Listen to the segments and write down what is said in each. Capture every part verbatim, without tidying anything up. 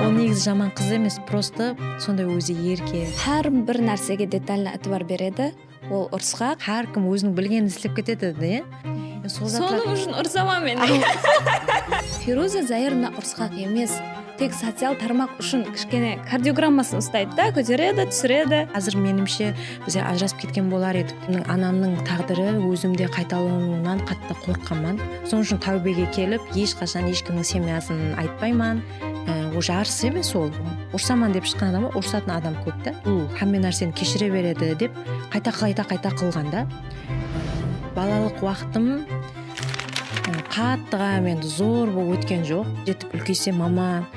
Ol negizi jaman qız emes, prosta sonday ózi erke. Hár bir nársege detalno itibar beredi. Ol urısqaq. Hár kim óziniń bilgenin islep ketedi, ya. Sol zatlar Sonıń ushın urısaman men. Feruza Zairovna urısqaq emes. Tek social tarmaq ushın kishkene kardiogrammasın ustaydı da, kóteredi, túsiredi. Házir menimshe bizler ajırasıp ketken bolar edik. Meniń anamnıń táǵdiri ózimde qaytalanıwınan qattı qorqaman. Sonıń ushın táwbege kelip, hesh qashan hesh kimniń semyasın aytpayman. Ee, ol jarıs emes ol. Ursaman dep shıqqan adam, urısatın adam kóp ta. Ol hámme nárseni keshire beredi dep qayta, qayta, qayta qılǵan da. Balalıq waqtım, e, qattıǵa men zor bolıp ótken joq. Jetip úlkeysem, mama,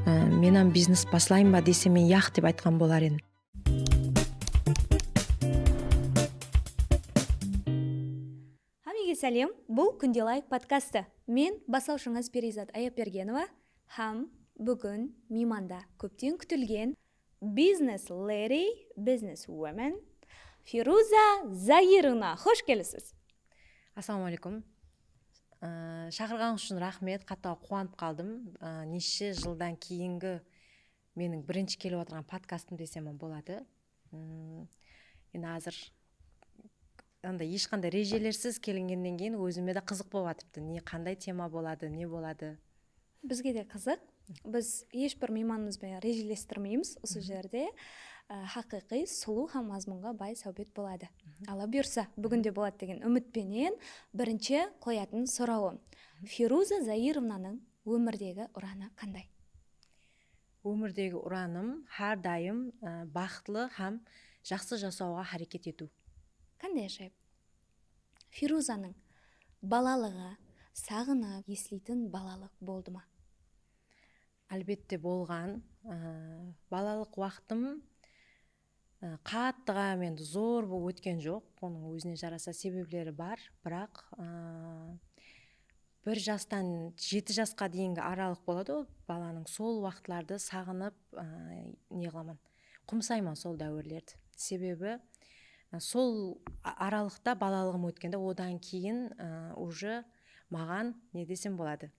e, men hám biznes baslayın ba dese, men yaq dep aytqan bolar edim. Hámmege sálem. Bul Kúnde Layk podkastı. Men baslawshıńız Periyzat Ayapbergenova hám búgin miymanda kópten kútilgen biznes lady, biznes woman Feruza Zairovna. Xosh kelipsiz. Assalawma aleykum. Ee, shaqırǵanıńız ushın raxmet, qattı quwanıp qaldım. Ee, neshe jıldan keyingi meniń birinshi kelip atırǵan podkastım desem boladı. Hmm, endi házir anday hesh qanday rejelersiz kelingennen keyin ózime de qızıq bolıp atırıptı. Ne, qanday tema boladı, ne boladı? Bizge de qızıq. Biz hesh bir miymanımız benen rejelestirmeymiz usı jerde. Á, haqıyqıy, sulıw hám mazmunǵa bay sáwbet boladı. Alla buyırsa, búgin de boladı degen úmit penen birinshi qoyatın sorawım. Feruza Zairovnanıń ómirdegi uranı qanday? Ómirdegi uranım hár dayım, e, baxıtlı hám jaqsı jasawǵa háreket etiw. Qanday ájayıp. Feruzanıń balalıǵı, saǵınıp esleytin balalıq boldı ma? Álbette bolǵan. E, balalıq waqtım, e, qattıǵa men zor bolıp ótken joq. Onıń ózine jarasa sebepleri bar, biraq, e, bir jastan jeti jasqa deyingi aralıq boladı ǵoy balanıń, sol waqıtlardı saǵınıp, e, ne qılaman, qumsayman sol dáwirlerdi. Sebebi, e, sol a-, aralıqta balalıǵım ótkende, odan keyin, e, uje maǵan ne desem boladı,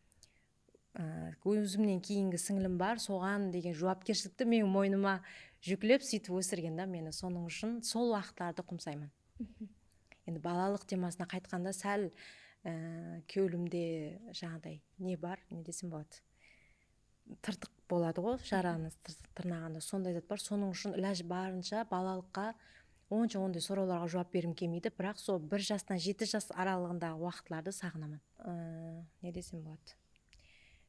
e, ózimnen keyingi sińlim bar, soǵan degen juwapkershilikti meniń moynıma júklep, sóytip ósirgen da meni. Sonıń ushın sol waqıtlardı qumsayman. Endi balalıq temasına qaytqanda sál, e, kewlimde jańaday ne bar, ne desem boladı, tırtıq boladı ǵoy, jaranı tır-, tırnaǵanda sonday zat bar. Sonıń ushın ilajı barınsha balalıqqa onsha onday sorawlarǵa juwap bergim kelmeydi. Biraq sol bir jastan jeti jas aralıǵındaǵı waqıtlardı saǵınaman. E, ne desem boladı?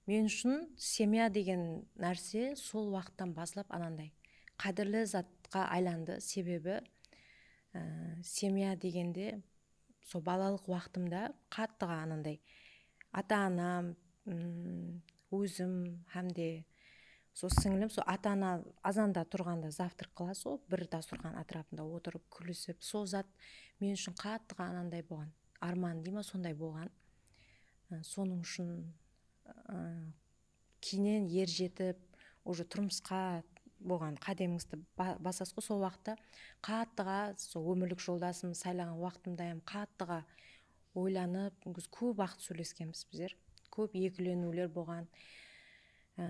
Men ushın semya degen nárse sol waqıttan baslap ananday qádirli zatqa aylandı. Sebebi, e, semya degende sol balalıq waqtımda qattıǵa ananday ata-anam, mm, ózim hám de sol sińlim, sol ata-ana azanda turǵanda zavtrak qıla, sol bir dasturxan átirapında otırıp, kúlisip, sol zat men ushın qattıǵa ananday bolǵan. Árman dey ma, sonday bolǵan. I, sonıń ushın, ı, keyninen er jetip, uje turmısqa bolǵan qádemińizdi ba-, basasız ǵoy, sol waqıtta qattıǵa, sol ómirlik joldasımdı saylaǵan waqtımda hám qattıǵa oylanıp, kóp waqıt sóyleskenbiz bizler. Kóp ekileniwler bolǵan. I,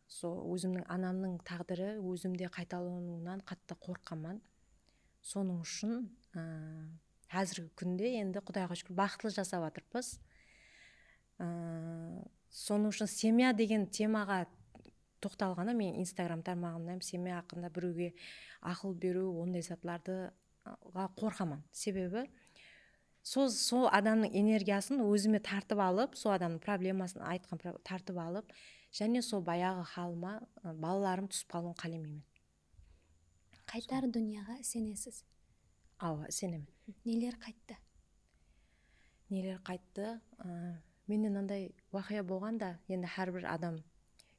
Sol ózimniń anamnıń táǵdiri ózimde qaytalanıwınan qattı qorqaman. Sonıń ushın, ı, házirgi kúnde endi Qudayǵa shúkir baxıtlı jasap atırıppız. I, sonıń ushın semya degen temaǵa toqtalǵanda men Instagram tarmaǵımda hám semya haqqında birewge aqıl beriw, onday zatlardı ǵa qorqaman. Sebebi sol, sol adamnıń energiyasın ózime tartıp alıp, sol adamnıń problemasın aytqan pro-, tartıp alıp, jáne sol bayaǵı halıma, ı, balalarım túsip qalıwın qálemeymen. Qaytar dúnyaǵa isenesiz? Awa, isenemen. Neler qayttı? Neler qayttı? I, mende mınanday waqıya bolǵan da, endi hár bir adam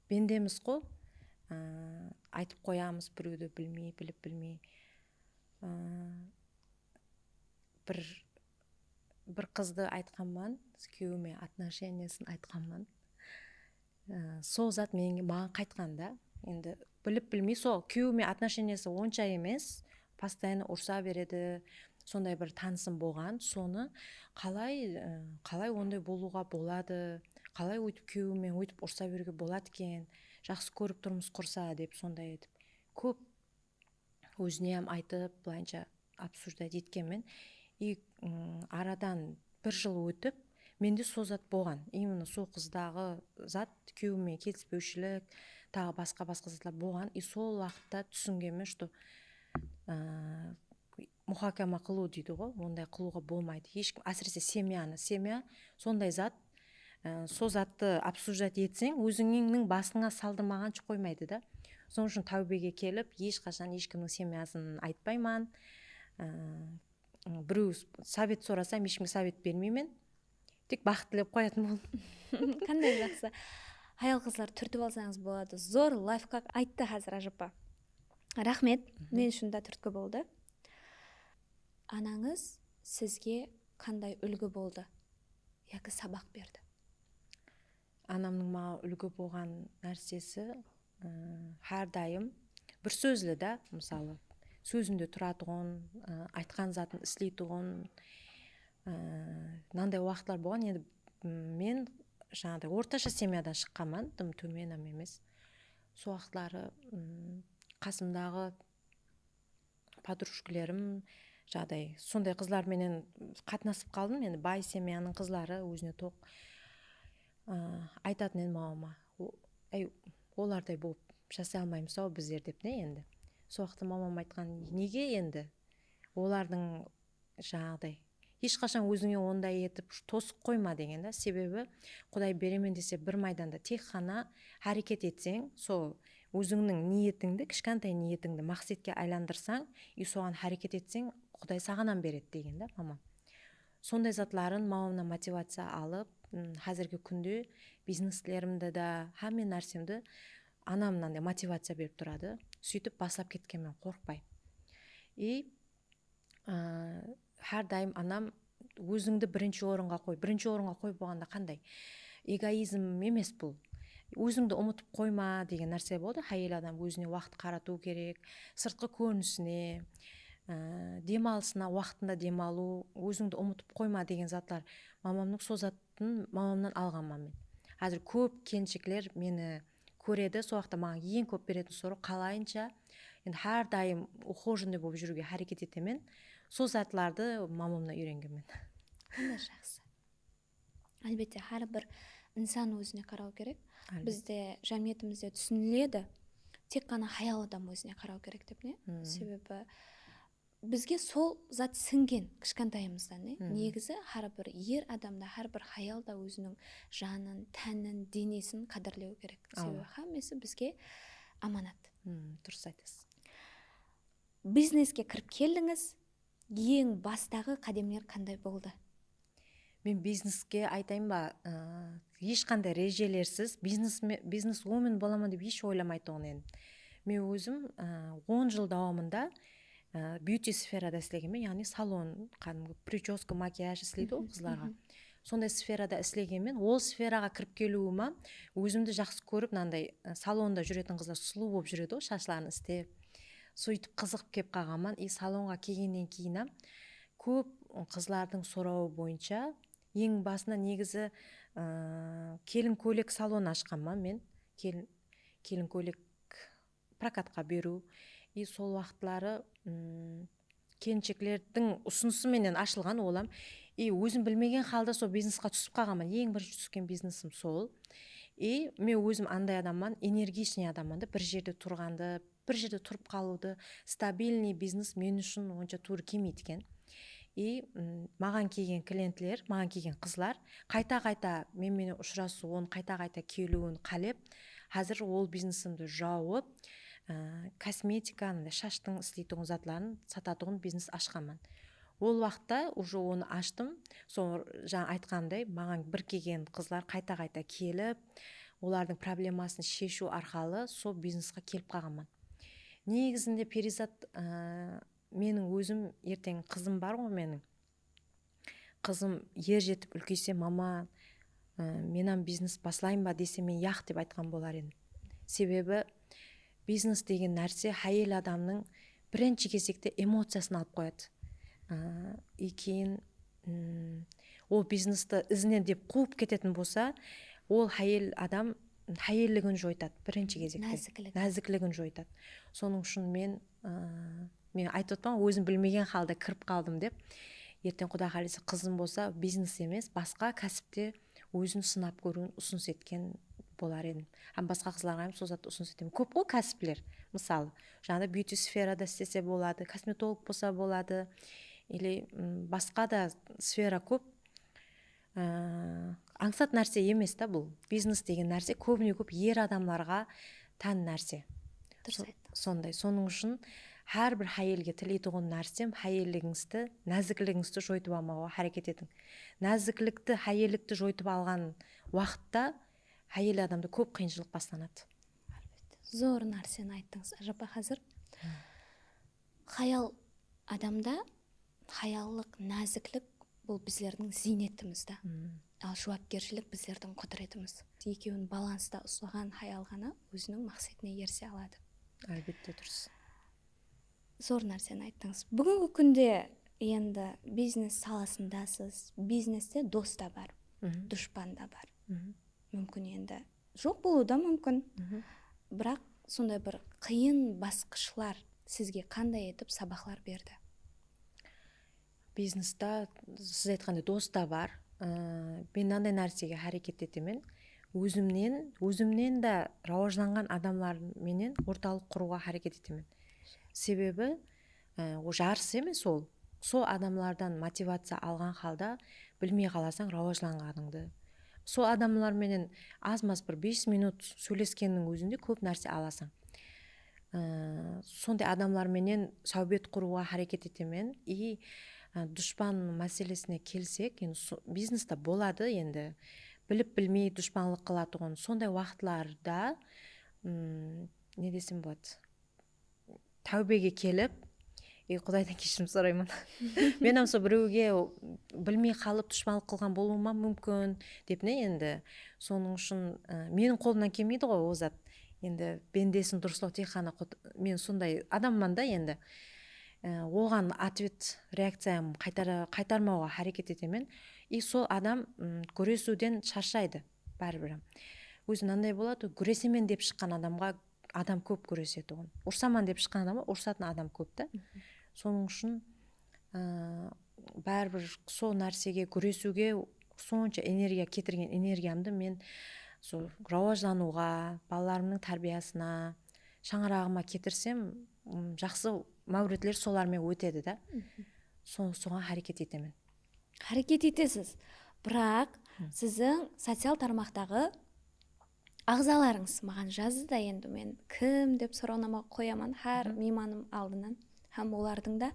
bendemiz ǵo, ı, aytıp qoyamız birewdi bilmey, bilip bilmey. I, bir, bir qızdı aytqanman, kúyewime отношениесin aytqanman. I, sol zat meniń, maǵan qaytqan da. Endi bilip bilmey, sol kúyewime отношениеsi onsha emes, постоянно ursa beredi. Sonday bir tanısım bolǵan, sonı qalay, ı, qalay onday bolıwǵa boladı, qalay óytip kúyewim menen óytip urısa beriwge boladı eken, jaqsı kórip turmıs qursa dep, sonday etip kóp ózine hám aytıp, bılayınsha обсуждать etkenmen. И, ım, aradan bir jıl ótip, mende sol zat bolǵan. Именно sol qızdaǵı zat, kúyewim menen kelispewshilik, taǵı basqa-basqa zatlar bolǵan. И sol waqıtta túsingenmen, что, ı, muhakama qılıw deydi ǵo, onday qılıwǵa bolmaydı. Hesh kim, ásirese, semyanı, semya sonday zat, ı, sol zattı обсуждать etseń, ózińniń basıńa saldırmaǵansha qoymaydı da. Sonıń ushın táwbege kelip, hesh qashan hesh kimniń semyasın aytpayman. I, birew sovet sorasam, hesh kimge sovet bermeymen. Tek baxıt tilep qoyatın boldım. Qanday jaqsı. Hayal-qızlar, túrtip alsańız boladı. Zor lifehack ayttı házir Ájapa. Raxmet. Men ushın da túrtki boldı. Anańız sizge qanday úlgi boldı yaki sabaq berdi? Anamnıń maǵan úlgi bolǵan nársesi, ı, hár dayım bir sózli da, mısalı, sózinde turatuǵın, ı, aytqan zatın isleytuǵın, ı, mınanday waqıtlar bolǵan. Endi, m, men, jańaday, ortasha semyadan shıqqanman, dım tómen hám emes. Sol waqıtları, m, qasımdaǵı poдружкаларım, jaǵday, sonday qızlar menen qatnasıp qaldım. Endi bay semyanıń qızları ózine toq, ı, aytatın edim mamama, "O, áy, olarday bolıp jasay almaymız-aw bizler," dep, ne endi. Sol waqıtta mamam aytqan, "Nege endi? Olardıń, jańaǵıday, hesh qashan ózińe onday etip tosıq qoyma," degen da. Sebebi Quday beremen dese, bir maydanda tek ǵana háreket etseń, sol ózińniń niyetińdi, kishkentay niyetińdi maqsetke aylandırsań, и soǵan háreket etseń, Quday saǵan hám beredi, degen da mamam. Sonday zatların mamamnan motivaciya alıp, m, házirgi kúnde bizneslerimdi de, hámme nársemdi anam mınanday motivaciya berip turadı. Sóytip baslap ketkenmen qorqpay. И, ı, hár dayım anam, "Ózińdi birinshi orınǵa qoy." Birinshi orınǵa qoyıp bolǵanda qanday? Egoizm emes bul. "Ózińdi umıtıp qoyma," degen nárse boldı. Háyel adam ózine waqıt qaratıw kerek, sırtqı kórinisine, ı, dem alısına waqtında dem alıw, "Ózińdi umıtıp qoyma," degen zatlar. Mamamnıń sol zatın mamamnan alǵanman men. Házir kóp kelinshekler meni kóredi, sol waqıtta maǵan eń kóp beretin soraw, qalayınsha, endi hár dayım ухоженный bolıp júriwge háreket etemen. Sol zatlardı mamamnan úyrengenmen. Qanday jaqsı. Álbette, hár bir insan ózine qaraw kerek. Álbette. Bizde, jámiyetimizde túsiniledi, tek ǵana hayal adam ózine qaraw kerek dep, ne? Sebebi bizge sol zat sińgen kishkentayımızdan, ne? Negizi hár bir er adam da, hár bir hayal da óziniń janın, tánin, denesin qádirlewi kerek. Awa. Sebebi hámmesi bizge amanat. Durıs aytasız. Bizneske kirip keldińiz, eń bastaǵı qádemler qanday boldı? Men bizneske aytayın ba, ı, hesh qanday rejelersiz, biznesme-, bizneswomen bolaman dep hesh oylamaytuǵın edim. Men ózim, ı, on jıl dawamında, ı, byuti sferada islegenmen, yaǵnıy salon, qádimgi prichoska, makiyaj isleydi ǵoy qızlarǵa. Sonday sferada islegenmen, ol sferaǵa kirip keliwime ózimdi jaqsı kórip, mınanday, ı, salonda júretin qızlar sulıw bolıp júredi ǵoy, shashların istep. Sóytip qızıǵıp kelip qalǵanman. И salonǵa kelgennen keyin hám kóp qızlardıń sorawı boyınsha, eń basında negizi, ıı, kelin kóylek salonı ashqanman men. Kelin, kelin kóylek prokatqa beriw. И sol waqıtları, ım, kelinsheklerdiń usınısı menen ashılǵan ol hám. И ózim bilmegen halda sol biznesqa túsip qalǵanman. Eń birinshi túsken biznesim sol. И men ózim anday adamman, энергичный adamman da, bir jerde turǵandı, bir jerde turıp qalıwdı, стабильный biznes men ushın onsha tuwrı kelmeydi eken. И, ım, maǵan kelgen klientler, maǵan kelgen qızlar qayta-qayta men menen ushırasıwın, qayta-qayta keliwin qálep, házir ol biznesimdi jawıp, ı, kosmetika, mınday shashtıń isleytuǵın zatların satatuǵın biznes ashqanman. Ol waqıtta уже onı ashtım. Sol, jańa aytqanımday, maǵan bir kelgen qızlar qayta-qayta kelip, olardıń problemasın sheshiw arqalı sol biznesqa kelip qalǵanman. Negizinde, Periyzat, ı, meniń ózim erteń qızım bar ǵoy meniń. Qızım er jetip úlkeyse, "Mama, ı, men hám biznes baslayın ba?" dese, men "Yaq," dep aytqan bolar edim. Sebebi biznes degen nárse háyel adamnıń birinshi gezekte emociyasın alıp qoyadı. I, и keyin, ım, ol biznesti izinen dep quwıp ketetin bolsa, Ol háyel adam háyelligin joytadı birinshi gezekte. Názikligin. Názikligin joytadı. Sonıń ushın men, ı, men aytıp atırman, ózim bilmegen halda kirip qaldım dep. Erteń Quday qálese qızım bolsa biznes emes, basqa kásipte ózin sınap kóriwin usınıs etken bolar edim. Hám basqa qızlarǵa hám sol zattı usınıs etemen. Kóp ǵoy kásipler, mısalı, jańada byuti sferada islese boladı, kosmetolog bolsa boladı, ili, ım, basqa da sfera kóp. Á, ańsat nárse emes ta bul. Biznes degen nárse kóbine-kóp er adamlarǵa tán nárse. Durıs ayttıńız. Sonday. Sonıń ushın hár bir háyelge tileytuǵın nársem háyelligińizdi, názikligińizdi joytıp almawǵa háreket etiń. Náziklikti, háyellikti joytıp alǵan waqıtta háyel adamda kóp qıyınshılıq baslanadı. Álbette. Zor nárseni ayttıńız, Ájapa, házir. Hayal adamda hayallıq, náziklik bul bizlerdiń ziynetimiz da. Al juwapkershilik bizlerdiń qúdiretimiz. Ekewin balansta uslaǵan hayal ǵana óziniń maqsetine erise aladı. Álbette, durıs. Zor nárseni ayttıńız. Búgingi kúnde endi biznes salasındasız. Bizneste dos ta bar, dushpan da bar. Múmkin endi joq bolıwı da múmkin. Biraq sonday bir qıyın basqıshlar sizge qanday etip sabaqlar berdi? Biznesta siz aytqanday dos ta bar. I, men mınanday nársege háreket etemen. Ózimnen, ózimnen de rawajlanǵan adamlar menen ortalıq qurıwǵa háreket etemen. Sebebi, ı, o jarıs emes ol. Sol adamlardan motivaciya alǵan halda bilmey qalasań rawajlanǵanıńdı. Sol adamlar menen az-maz bir bes minut sóyleskenniń ózinde kóp nárse alasań. I, sonday adamlar menen sáwbet qurıwǵa háreket etemen. I, ı, dushpan máselesine kelsek, endi so-, bizneste boladı endi. Bilip-bilmey dushpanlıq qılatuǵın sonday waqıtlarda, ım, ne desem boladı? Táwbege kelip, e, Qudaydan keshirim sorayman. Men hám sol birewge bilmey qalıp dushpanlıq qılǵan bolıwım múmkin, dep ne endi. Sonıń ushın, ı, meniń qolımnan kelmeydi ǵoy ol zat. Endi bendesin durıslaw tek ǵana qut-, men sonday adamman da endi. I, oǵan otvet, reakciyam qaytara-, qaytarmawǵa háreket etemen. I sol adam, ım, gúresiwden sharshaydı báribir hám. Ózi mınanday boladı, gúresemen dep shıqqan adamǵa adam kóp gúresetuǵın. Ursaman dep shıqqan adamǵa urısatın adam kóp ta. Sonıń ushın, ı, báribir sol nársege gúresiwge sonsha energiya ketirgen energiyamdı men sol rawajlanıwǵa, balalarımnıń tárbiyasına, shańaraǵıma ketirsem, ım, jaqsı máwritler solar menen ótedi da. So-, soǵan háreket etemen. Háreket etesiz. Biraq siziń social tarmaqtaǵı aǵzalarıńız maǵan jazdı da, endi men kim dep sorawnama qoyaman hár miymanım aldınan. Hám olardıń da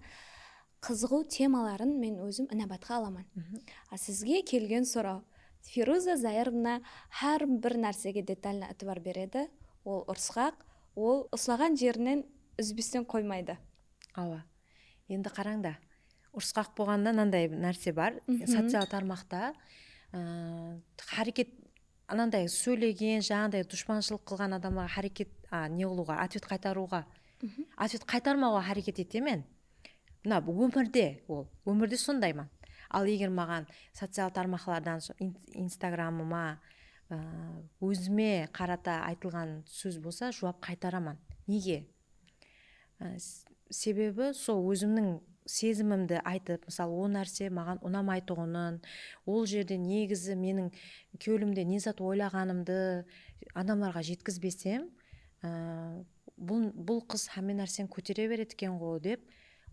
qızıǵıw temaların men ózim inabatqa alaman. A, sizge kelgen soraw. Feruza Zairovna hár bir nársege detalno itibar beredi. Ol urısqaq, ol uslaǵan jerinen úzbesten qoymaydı. Awa. Endi qarań da, urısqaq bolǵanda mınanday nárse bar. Social tarmaqta, ı, háreket, ananday sóylegen, jańaday dushpanshılıq qılǵan adamlarǵa háreket, a, ne qılıwǵa, otvet qaytarıwǵa, otvet qaytarmawǵa háreket etemen. Mına, bul ómirde ol, ómirde sondayman. Al eger maǵan social tarmaqlardan so-, in-, Instagramıma, ı, ózime qarata aytılǵan sóz bolsa, juwap qaytaraman. Nege? Á, s-, sebebi sol ózimniń sezimimdi aytıp, mısalı, ol nárse maǵan unamaytuǵının, ol jerde negizi meniń kewlimde ne zat oylaǵanımdı adamlarǵa jetkizbesem, á, bul, bul qız hámme nárseni kótere beredi eken ǵo dep,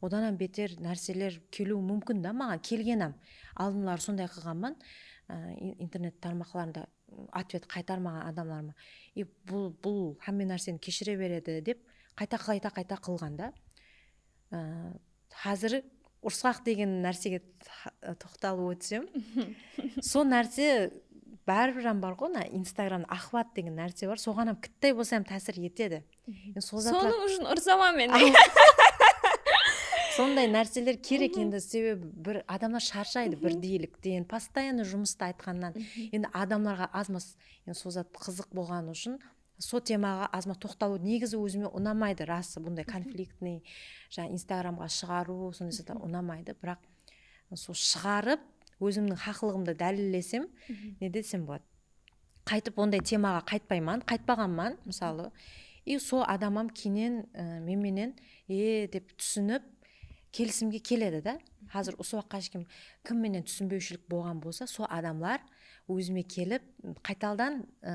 odan hám beter nárseler keliwi múmkin da maǵan, kelgen hám. Aldınları sonday qılǵanman, á, in-, internet tarmaqlarında otvet qaytarmaǵan adamlarıma. E, bul, bul hámme nárseni keshire beredi dep qayta, qayta, qayta qılǵan da. Á, házir urısqaq degen nársege ta-, toqtalıp ótsem, sol nárse báribir hám bar ǵoy, mına Instagramda охват degen nárse bar, soǵan hám kittay bolsa hám tásir etedi. Endi sol zatlar. Sonıń ushın urısaman men de. Sonday nárseler kerek endi, sebebi bir adamlar sharshaydı birdeylikten, постоянно jumıstı aytqannan. Endi adamlarǵa az-maz, endi sol zat qızıq bolǵanı ushın sol temaǵa az-maz toqtalıw negizi ózime unamaydı, rası, bunday konfliktnıy, jańa Instagramǵa shıǵarıw, sonday zatlar unamaydı. Biraq sol shıǵarıp, ózimniń haqlıǵımdı dálillesem, ne desem boladı? qaytıp onday temaǵa qaytpayman, qaytpaǵanman, mısalı. И sol adam hám keyninen, ı, men menen, e, dep túsinip, kelisimge keledi da. Házir usı waqıtqa shekem kim menen túsinbewshilik bolǵan bolsa, sol adamlar ózime kelip, qaytaldan, ı,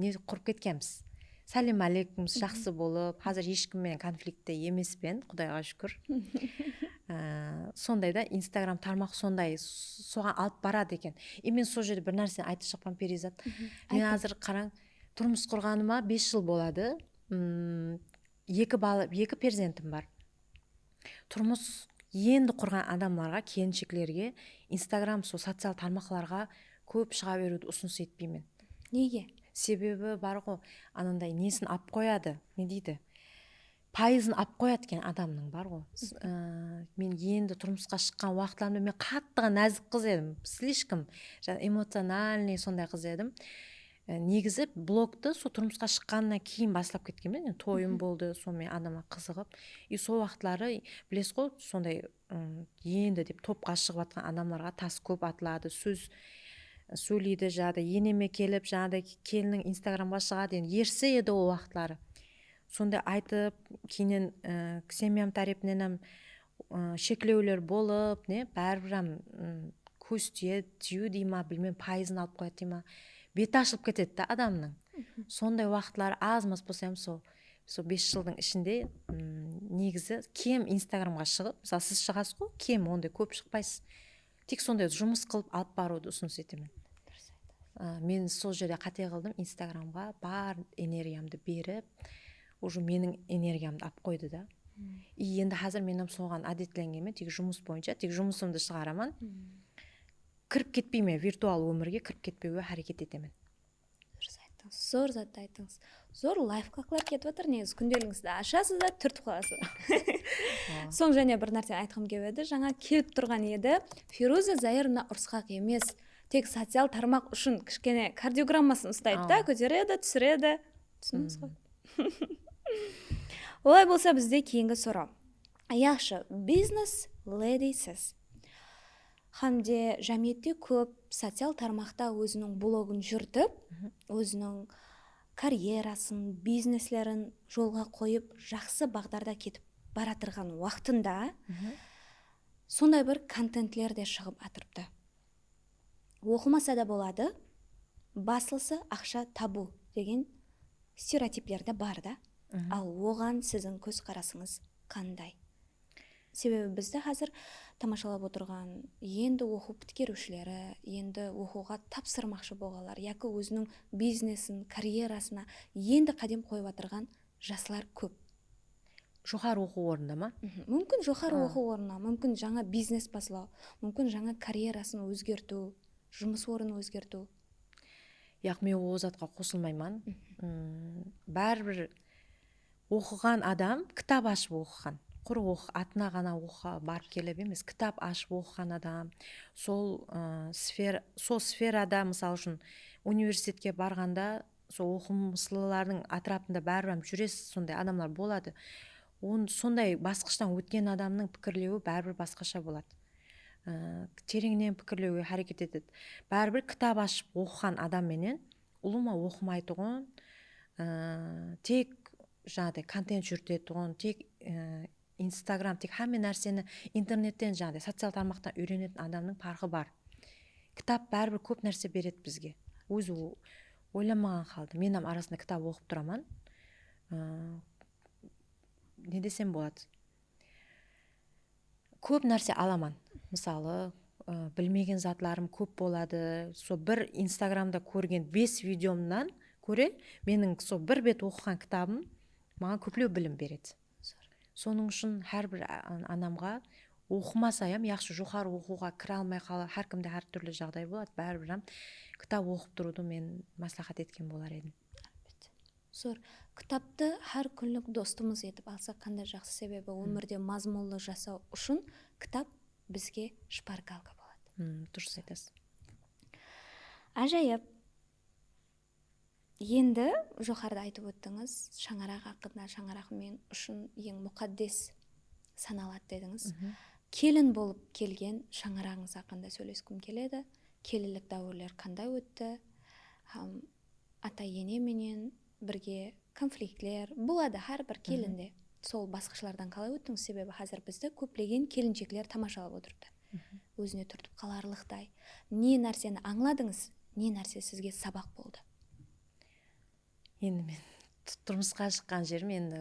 ne qurıp ketkenbiz. Sálem áleykum, jaqsı bolıp, házir hesh kim menen konfliktte emespen, Qudayǵa shúkir. Aa, sonday da, Instagram tarmaq sonday, s-, soǵan alıp baradı eken. И men sol jerde bir nárseni aytıp shıǵıppan, Periyzat. Men házir, qarań, turmıs qurǵanıma bes jıl boladı. Mm, eki bala, eki perzentim bar. Turmıs endi qurǵan adamlarǵa, kelinsheklerge Instagram, sol social tarmaqlarǵa kóp shıǵa beriwdi usınıs etpeymen. Nege? Sebebi bar ǵo, ananday nesin alıp qoyadı, ne deydi? Payızın alıp qoyadı eken adamnıń, bar ǵo. S-, ı, men endi turmısqa shıqqan waqıtlarımda men qattıǵa názik qız edim, слишком, ja-, эмоциональный sonday qız edim. E, negizi blogtı sol turmısqa shıqqanınan keyin baslap ketkenmen, endi toyım boldı, sonıń menen adamlar qızıǵıp. И sol waqıtları, bilesiz ǵo, sonday, ım, endi dep topqa shıǵıp atırǵan adamlarǵa tas kóp atıladı, sóz sóyleydi, jaǵday, eneme kelip, jaǵday, kelinniń Instagramǵa shıǵadı, endi erisi edi ol waqıtları. Sonday aytıp, keyninen, e, semyam tárepinen hám, e, sheklewler bolıp, ne, báribir hám, ım, kóz tiyedi, tiyu dey ma, bilmem, payızın alıp qoyadı dey ma, beti ashılıp ketedi da adamnıń. Sonday waqıtları az-maz bolsa hám sol, sol bes jıldıń ishinde, ım, negizi kem Instagramǵa shıǵıp, mısalı, siz shıǵasız ǵo, kem, onday kóp shıqpaysız. Tek sonday jumıs qılıp alıp barıwdı usınıs etemen. Durıs aytasız. A, men sol jerde qáte qıldım, Instagramǵa bar energiyamdı berip, уже meniń energiyamdı alıp qoydı da. I endi házir men hám soǵan ádetlengenmen, tek jumıs boyınsha, tek jumısımdı shıǵaraman. Kirip ketpeymen, virtual ómirge kirip ketpewge háreket etemen. Durıs ayttıńız. Zor zattı ayttıńız. Zor layfhaklar ketip atır, negizi kúndeligińizdi ashasız da, túrtip qalasız. Soń jáne bir nárseni aytqım kelip edi. Jańa kelip turǵan edi. Feruza Zairovna urısqaq emes. Tek social tarmaq ushın kishkene kardiogrammasın ustaydı da, kóteredi, túsiredi. Túsindińiz ǵoy. Olay bolsa, bizde keyingi soraw. Yaqshı, biznes ledisiz. Hám de jámiyette kóp social tarmaqta óziniń blogın júritip, óziniń karyerasın, bizneslerin jolǵa qoyıp, jaqsı baǵdarda ketip baratırǵan waqtında sonday bir kontentler de shıǵıp atırıptı. Oqımasa da boladı, baslısı aqsha tabıw degen stereotipler de bar da. Al oǵan siziń kózqarasıńız qanday? Sebebi bizdi házir tamashalap otırǵan, endi oqıw pitkeriwshileri, endi oqıwǵa tapsırmaqshı bolǵanlar yaki óziniń biznesin, karyerasına endi qádem qoyıp atırǵan jaslar kóp. Joqarı oqıw ornında ma? Múmkin, joqarı oqıw ornına, múmkin, jańa biznes baslaw, múmkin, jańa karyerasın ózgertiw, jumıs ornın ózgertiw. Yaq, men ol zatqa qosılmayman. Báribir oqıǵan adam kitap ashıp oqıǵan. Qurı oqı-, atına ǵana oqıǵan, barıp kelip emes, kitap ashıp oqıǵan adam, sol, ı, sfer-, sol sferada, mısal ushın, universitetke barǵanda, sol oqımıslılardıń átirapında báribir hám júresiz, sonday adamlar boladı. On-, sonday basqıshtan ótken adamnıń pikirlewi báribir basqasha boladı. I, tereńnen pikirlewge háreket etedi. Báribir kitap ashıp oqıǵan adam menen ulıwma oqımaytuǵın, ı, tek, jańaday, kontent júritetuǵın, tek, ı, Instagram, tek hámme nárseni internetten, jańaday, social tarmaqtan úyrenetin adamnıń parqı bar. Kitap báribir kóp nárse beredi bizge. Ózi o-, oylamaǵan halda. Men hám arasında kitap oqıp turaman. I, ne desem boladı? Kóp nárse alaman. Mısalı, ı, bilmegen zatlarım kóp boladı. Sol bir Instagramda kórgen bes videomnan kóre meniń sol bir bet oqıǵan kitabım maǵan kóplew bilim beredi. Sonıń ushın hár bir a-, anamǵa oqımasa hám, yaqshı joqarı oqıwǵa kire almay qala, hár kimde hár túrli jaǵday boladı, báribir hám kitap oqıp turıwdı men másláhát etken bolar edim. Álbette. Zor. Kitaptı hár kúnlik dostımız etip alsaq qanday jaqsı, sebebi ómirde mazmunlı jasaw ushın kitap bizge shpargalka boladı. Hmm, durıs aytasız. Ájayıp. Endi joqarıda aytıp óttińiz, shańaraq haqqında, shańaraq men ushın eń muqaddes sanaladı dedińiz. Kelin bolıp kelgen shańaraǵıńız haqqında sóyleskim keledi. Kelinlik dáwirler qanday ótti? Hám ata-ene menen birge konfliktler boladı hár bir kelinde. Sol basqıshlardan qalay óttińiz? Sebebi házir bizdi kóplegen kelinshekler tamashalap otırıptı. Ózine túrtip qalarlıqtay. Ne nárseni ańladıńız, ne nárse sizge sabaq boldı? Endi men tu- turmısqa shıqqan jerim endi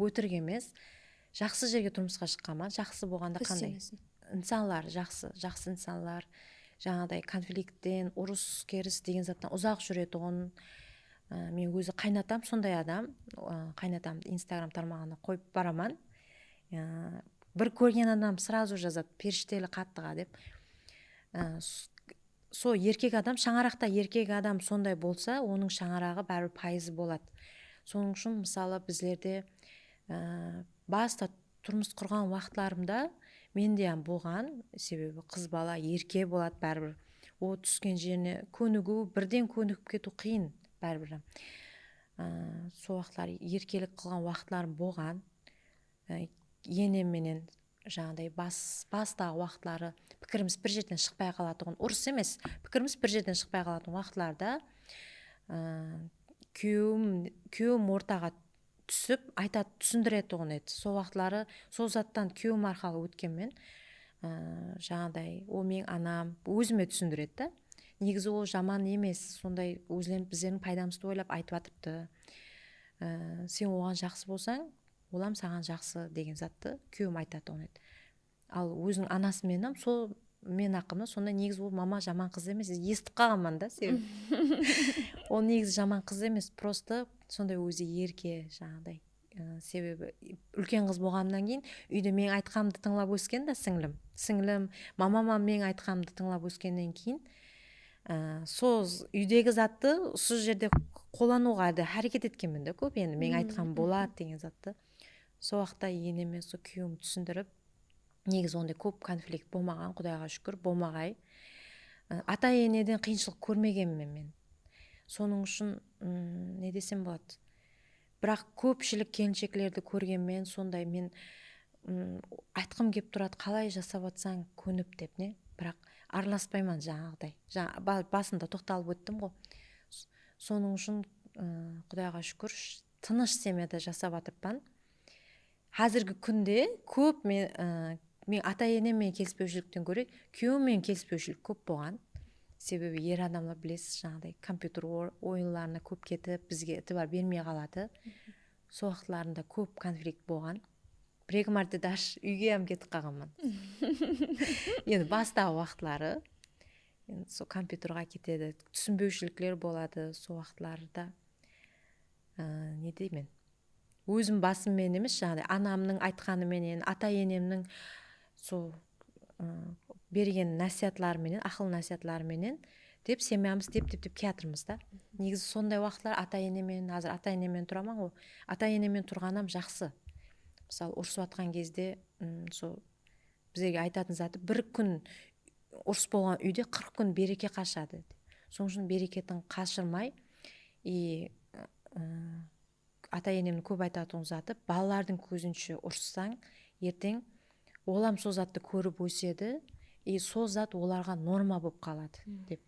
ótirik emes. Jaqsı jerge turmısqa shıqqanman. Jaqsı bolǵanda qanday? Kóstemesin. Insanlar jaqsı, jaqsı insanlar. Jańaday konfliktten, urıs, keris degen zattan uzaq júretuǵın. Á, men ózi qaynatam sonday adam. Á, qaynatamdı Instagram tarmaǵına qoyıp baraman. Á, bir kórgen adam srazu jazadı, perishteli qattıǵa dep. Á, s- Sol erkek adam, shańaraqta erkek adam sonday bolsa, onıń shańaraǵı báribir payızı boladı. Sonıń ushın, mısalı, bizlerde, á, basta turmıs qurǵan waqıtlarımda mende hám bolǵan, sebebi qız bala erke boladı báribir. O túsken jerine kónigiw, birden kónigip ketiw qıyın báribir. Á, sol waqıtları erkelik qılǵan waqıtlarım bolǵan. Á, enem menen jańaday bas, bastaǵı waqıtları pikirimiz bir jerden shıqpay qalatuǵın, urıs emes, pikirimiz bir jerden shıqpay qalatuǵın waqıtlarda, á, kúyewim, kúyewim ortaǵa túsip, aytat, túsindiretuǵın edi. Sol waqıtları sol zattan kúyewim arqalı ótkenmen. Á, jańaday, o meniń anam, ózime túsindiredi da. Negizi ol jaman emes, sonday ózlerin, bizlerdiń paydamızdı oylap aytıp atırıptı. Á, sen oǵan jaqsı bolsań, olam saǵan jaqsı degen zattı kúyewim aytatuǵın edi. Al óziniń anası menen hám sol men haqqımda sonday, negizi ol mama jaman qız emes, esitip qalǵanman da, sebebi ol negizi jaman qız emes, prosto sonday ózi erke, jańaday. Á, sebebi úlken qız bolǵanımnan keyin úyde meniń aytqanımdı tıńlap ósken da sińlim. Sińlim, mamam hám meniń aytqanımdı tıńlap óskennen keyin, á, sol z- úydegi zattı usı jerde qollanıwǵa da háreket etkenmen da kóp, endi meniń aytqanım boladı degen zattı. Sol waqıtta eneme, sol kúyewim túsindirip, negizi onday kóp konflikt bolmaǵan, Qudayǵa shúkir, bolmaǵay. I, ata-eneden qıyınshılıq kórmegenmen men. Sonıń ushın, ım, ne desem boladı? Biraq kópshilik kelinsheklerdi kórgenmen, sonday men, ım, aytqım kep turadı, qalay jasap atsań kónip dep, ne? Biraq aralaspayman jańaǵıday. Jań- ba- basında toqtalıp óttim ǵo. S- Sonıń ushın, ı, Qudayǵa shúkir, sh- tınısh semyada jasap atırıppan. Házirgi kúnde kóp men, ı, men ata-enem menen kelispewshilikten góre kúyewim menen kelispewshilik kóp bolǵan. Sebebi er adamlar, bilesiz, jańaday kompyuter or- oyınlarına kóp ketip, bizge itibar bermey qaladı. Sol waqıtlarında kóp konflikt bolǵan. Bir-eki márte даже úyge hám ketip qalǵanman. Endi bastaǵı waqıtları, endi sol kompyuterǵa ketedi, túsinbewshilikler boladı sol waqıtlarda. Á, ne deymen? Ózim basım menen emes, jańaday anamnıń aytqanı menen, ata-enemniń sol, ı, bergen násiyatları menen, aqıl násiyatları menen dep, semyamız dep, dep, dep kiyatırmız da. Negizi sonday waqıtlar ata-ene menen, házir ata-ene menen turaman ǵo, ata-ene menen turǵanam jaqsı. Mısalı, urısıp atqan gezde, ım, sol bizlerge aytatın zatı, bir kún urıs bolǵan úyde qırq kún bereke qashadı. Sonıń ushın bereketin qashırmay, i, ı, ata-enemniń kóp aytatuǵın zatı, balalardıń kózinshe urıssań, erteń olam sol zattı kórip ósedi, i sol zat olarǵa norma bolıp qaladı, dep.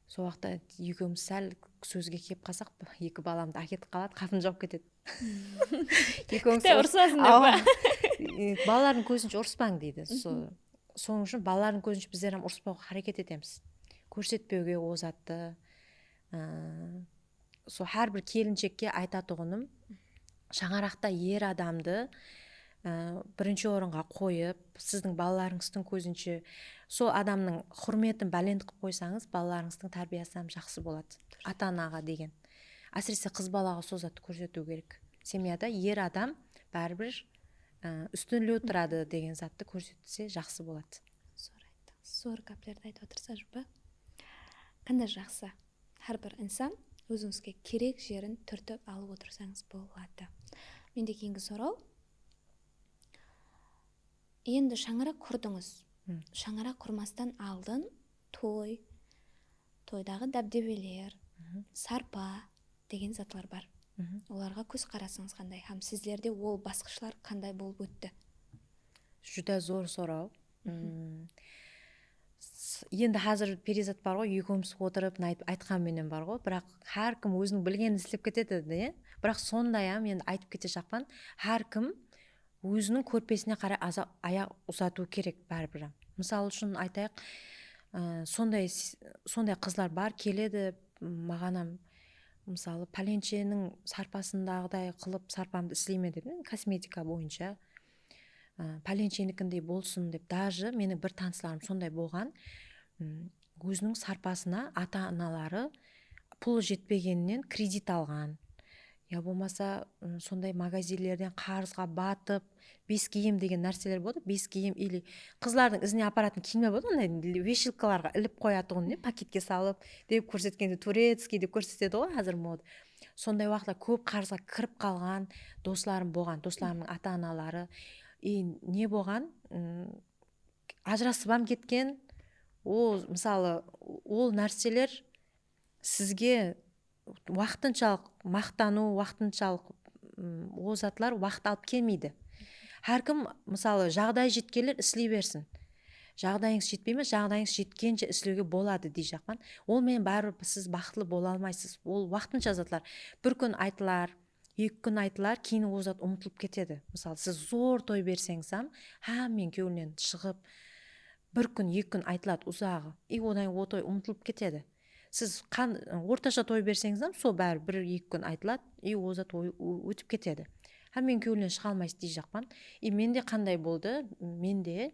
Sol waqıtta ekewimiz sál sózge kelip qalsaq, eki balamdı áketip qaladı, qapını jawıp ketedi. Ekewimiz Kúte urısasızlar ba? E, balalardıń kózinshe urıspań deydi. So- Sonıń ushın balalardıń kózinshe bizler hám urıspawǵa háreket etemiz. Kórsetpewge o zattı. I, Sol hár bir kelinshekke aytatuǵınım, shańaraqta er adamdı, ı, birinshi orınǵa qoyıp, sizdiń balalarıńızdıń kózinshe sol adamnıń húrmetin bálent qılıp qoysańız, balalarıńızdıń tárbiyası hám jaqsı boladı. Ata-anaǵa degen. Ásirese qız balaǵa sol zattı kórsetiw kerek. Semyada er adam báribir, ı, ústinlew turadı degen zattı kórsetse jaqsı boladı. Zor ayttıńız. Zor gáplerdi aytıp atırsız, Ajuppa. Qanday jaqsı. Hár bir insan ózińizge kerek jerin túrtip alıp otırsańız boladı. Mende keyingi soraw. Endi shańaraq qurdıńız. Shańaraq qurmastan aldın toy, toydaǵı dábdebeler, sarpa degen zatlar bar. Olarǵa kózqarasıńız qanday? Hám sizlerde ol basqıshlar qanday bolıp ótti? Júdá zor soraw. Mm. S- endi házir Periyzat bar ǵoy, ekewimiz otırıp, mına aytıp aytqan menen bar ǵoy, biraq hár kim óziniń bilgenin islep ketedi de. Biraq sonday hám endi aytıp ketejaqpan, hár kim óziniń kórpesine qaray aza- ayaq uzatıwı kerek báribir hám. Mısal ushın aytayıq, ı, sonday s- sonday qızlar bar, keledi, maǵan hám, mısalı, pálenshenniń sarpasındaǵıday qılıp sarpamdı isleymen dep, kosmetika boyınsha. Aa, pálenshenikindey bolsın dep, даже meniń bir tanıslarım sonday bolǵan. M, óziniń sarpasına ata-anaları pulı jetpegeninen kredit alǵan, ya bolmasa, m, sonday magazinlerden qarızǵa batıp, bes kiyim degen nárseler boladı, bes kiyim, или qızlardıń izine aparatın kiyimler boladı, anday veshilkalarǵa ilip qoyatuǵın, ne, paketke salıp, dep kórsetkende, turetskiy dep kórsetedi ǵoy házir moda. Sonday waqıtlar kóp qarızǵa kirip qalǵan doslarım bolǵan, doslarımnıń ata-anaları. I, ne bolǵan? M, ajırasıp hám ketken. O, mısalı, ol nárseler sizge waqtınshalıq maqtanıw, waqtınshalıq, m, ol zatlar waqıt alıp kelmeydi. Hár kim, mısalı, jaǵdayı jetkenler isley bersin. Jaǵdayıńız jetpey me? Jaǵdayıńız jetkenshe islewge boladı, deyjaqpan. Ol menen báribir siz baxıtlı bola almaysız. Ol waqtınsha zatlar. Bir kún aytılar, eki kún aytılar, keyin ol zat umıtılıp ketedi. Mısalı, siz zor toy berseńiz hám, hámmeniń kewlinen shıǵıp, bir kún, eki kún aytıladı uzaǵı. I, odan keyin ol toy umıtılıp ketedi. Siz qan- ortasha toy berseńiz hám, sol bári bir-eki kún aytıladı, i, ol zat oy- ó- ótip ketedi. Hámmeniń kewlinen shıǵa almaysız, deyjaqpan. I, mende qanday boldı? Mende,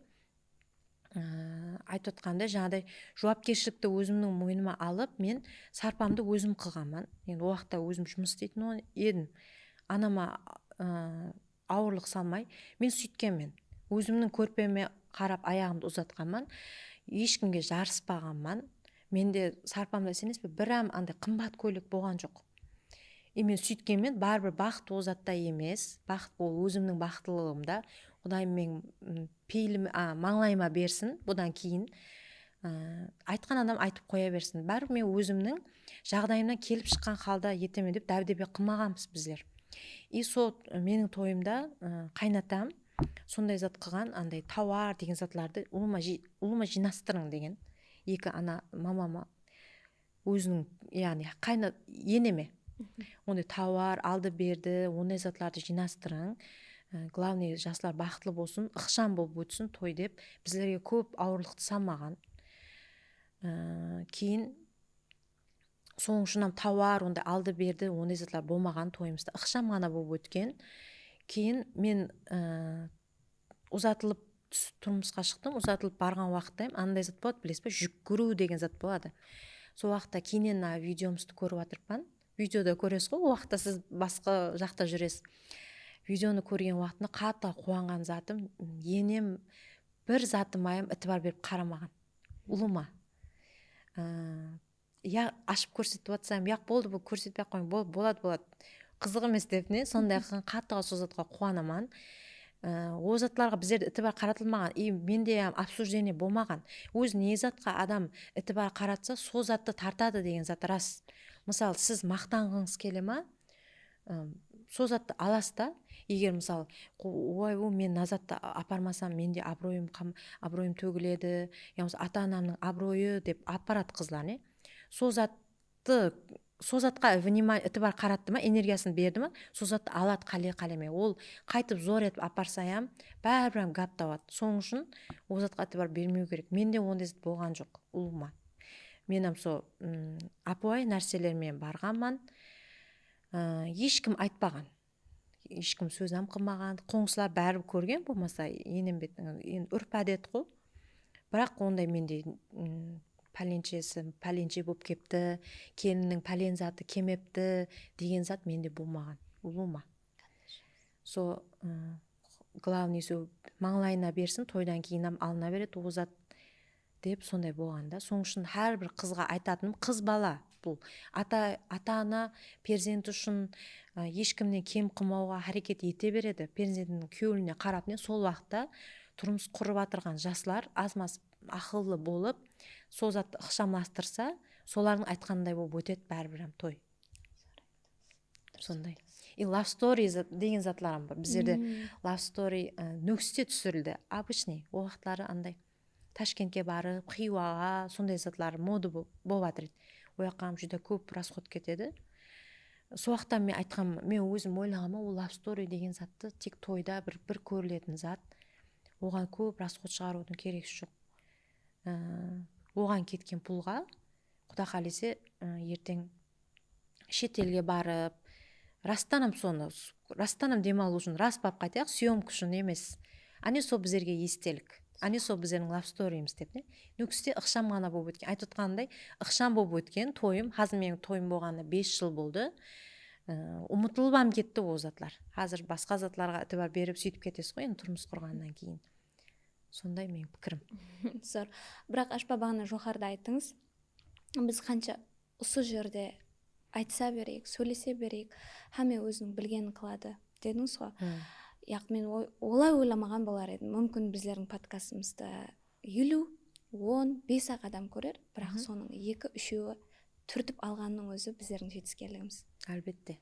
ıı, aytıp atqanday, jańaday juwapkershilikti ózimniń moynıma alıp, men sarpamdı ózim qılǵanman. Endi o waqıtta ózim jumıs isteytin edim. Anama, ıı, awırlıq salmay, men sóytkenmen. Ózimniń kórpeme qarap ayaǵımdı uzatqanman. Hesh kimge jarıspaǵanman. Mende sarpamda, isenesiz be, bir hám anday qımbat kóylek bolǵan joq. I, men sóytkenmen, báribir baxıt o zatta emes. Baxıt ol ózimniń baxıtlılıǵımda. Qudayım meniń, m, peylim, a, mańlayıma bersin. Budan keyin, ı, aytqan adam aytıp qoya bersin. Báribir men ózimniń jaǵdayımnan kelip shıqqan halda etemen dep dábdebe qılmaǵanbız bizler. I, sol meniń toyımda, ı, qaynatam sonday zat qılǵan, anday tawar degen zatlardı ulıwma jıy- ulıwma jıynastırıń degen. Eki ana mamama, óziniń, yaǵnıy, qayna- eneme. Onday tawar, aldı-berdi, onday zatlardı jıynastırıń. I, главный, jaslar baxıtlı bolsın, ıqsham bolıp ótsin toy dep bizlerge kóp awırlıqtı salmaǵan. I, keyin sonıń ushın hám tawar, onday aldı-berdi, onday zatlar bolmaǵan toyımızda. Iqsham ǵana bolıp ótken. Keyin men, ı, uzatılıp tús- turmısqa shıqtım, uzatılıp barǵan waqıtta hám anday zat boladı, bilesiz be, júk kúriw degen zat boladı. Sol waqıtta keyninen mına videomızdı kórip atırıppan. Videoda kóresiz ǵoy, o waqıtta siz basqa jaqta júresiz. Videonı kórgen waqtında qattı quwanǵan zatım, enem bir zatıma hám itibar berip qaramaǵan. Ulıwma. I, Ya, ashıp kórsetip atsam, yaq, boldı, bul kórsetpey-aq qoyıń, bol- boladı, boladı. Qızıq emes dep, ne, sonday qılǵan, qattıǵa sol zatqa quwanaman. I, o zatlarǵa bizlerde itibar qaratılmaǵan. I, mende hám обсуждение bolmaǵan. Ózi ne zatqa adam itibar qaratsa, sol zattı tartadı degen zat ras. Mısalı, siz maqtanǵıńız kele ma? Im, sol zattı alasız da. Eger, mısalı, qo- oy, o, men mına zattı a- aparmasam, mende abıroyım qam- abıroyım tógiledi, yamasa ata-anamnıń abıroyı dep aparat qızlar, ne? Sol zattı, sol zatqa внимание, itibar qarattı ma, energiyasın berdi ma, sol zattı aladı qále-qáleme. Ol qaytıp zor etip aparsa hám, báribir hám gáp tawadı. Sonıń ushın ol zatqa itibar bermew kerek. Mende onday zat bolǵan joq, ulıwma. Men hám sol, ım, ápiwayı nárseler menen barǵanman. I, hesh kim aytpaǵan. Hesh kim sóz hám qılmaǵan. Qońsılar báribir kórgen, bolmasa, enem bet, endi úrp-ádet ǵo. Biraq onday mende, ım, pálenshesi pálenshe bolıp kepti, kelinniń pálen zatı kemepti degen zat mende bolmaǵan, ulıwma. Sol, ı, главный, sol mańlayına bersin, toydan keyin hám alına beredi ol zat. Dep sonday bolǵanda. Sonıń ushın hár bir qızǵa aytatınım, qız bala bul. Ata, ata-ana perzenti ushın, ı, hesh kimnen kem qılmawǵa háreket ete beredi. Perzentiniń kewline qarap, ne, sol waqıtta turmıs qurıp atırǵan jaslar az-maz aqıllı bolıp, sol zattı ıqshamlastırsa, solardıń aytqanınday bolıp ótedi báribir hám toy. Sonday. И love story zat- degen zatlar hám bar. Bizlerde love story, ı, Nókiste túsirildi. Обычный. O waqıtları anday. Tashkentke barıp, Xiywaǵa, sonday zatlar moda bo- bolıp atır edi. O jaqqa júdá kóp rasxod ketedi. Sol waqıtta men aytqanman, men ózim oylaǵanman, ol love story degen zattı tek toyda bir, bir kóriletin zat. Oǵan kóp rasxod shıǵarıwdıń keregi joq. I, oǵan ketken pulǵa, Quda qálese, ı, erteń shet elge barıp, rastanam sonı, rastanam dem alıw ushın, ras bap qaytayıq, syomka ushın emes. Áne, sol bizlerge estelik. Áne, sol bizlerdiń love storymiz dep, ne? Nókiste ıqsham ǵana bolıp ótken. Aytıp otqanımday, ıqsham bolıp ótken toyım, házir meniń toyım bolǵanına bes jıl boldı. I, umıtılıp hám ketti ol zatlar. Házir basqa zatlarǵa itibar berip, sóytip ketesiz ǵoy, endi turmıs qurǵannan keyin. Sonday meniń pikirim. Zor. Biraq, Ashpa, baǵana joqarıda ayttıńız, biz qansha usı jerde aytısa bereyik, sóylese bereyik, hámme óziniń bilgenin qıladı, dedińiz ǵo. Yaq, men oy- olay oylamaǵan bolar edim. Múmkin, bizlerdiń podkastımızdı eliw, on, bes-aq adam kórer, biraq sonıń eki-úshewi túrtip alǵanınıń ózi bizlerdiń jetiskenligimiz. Álbette.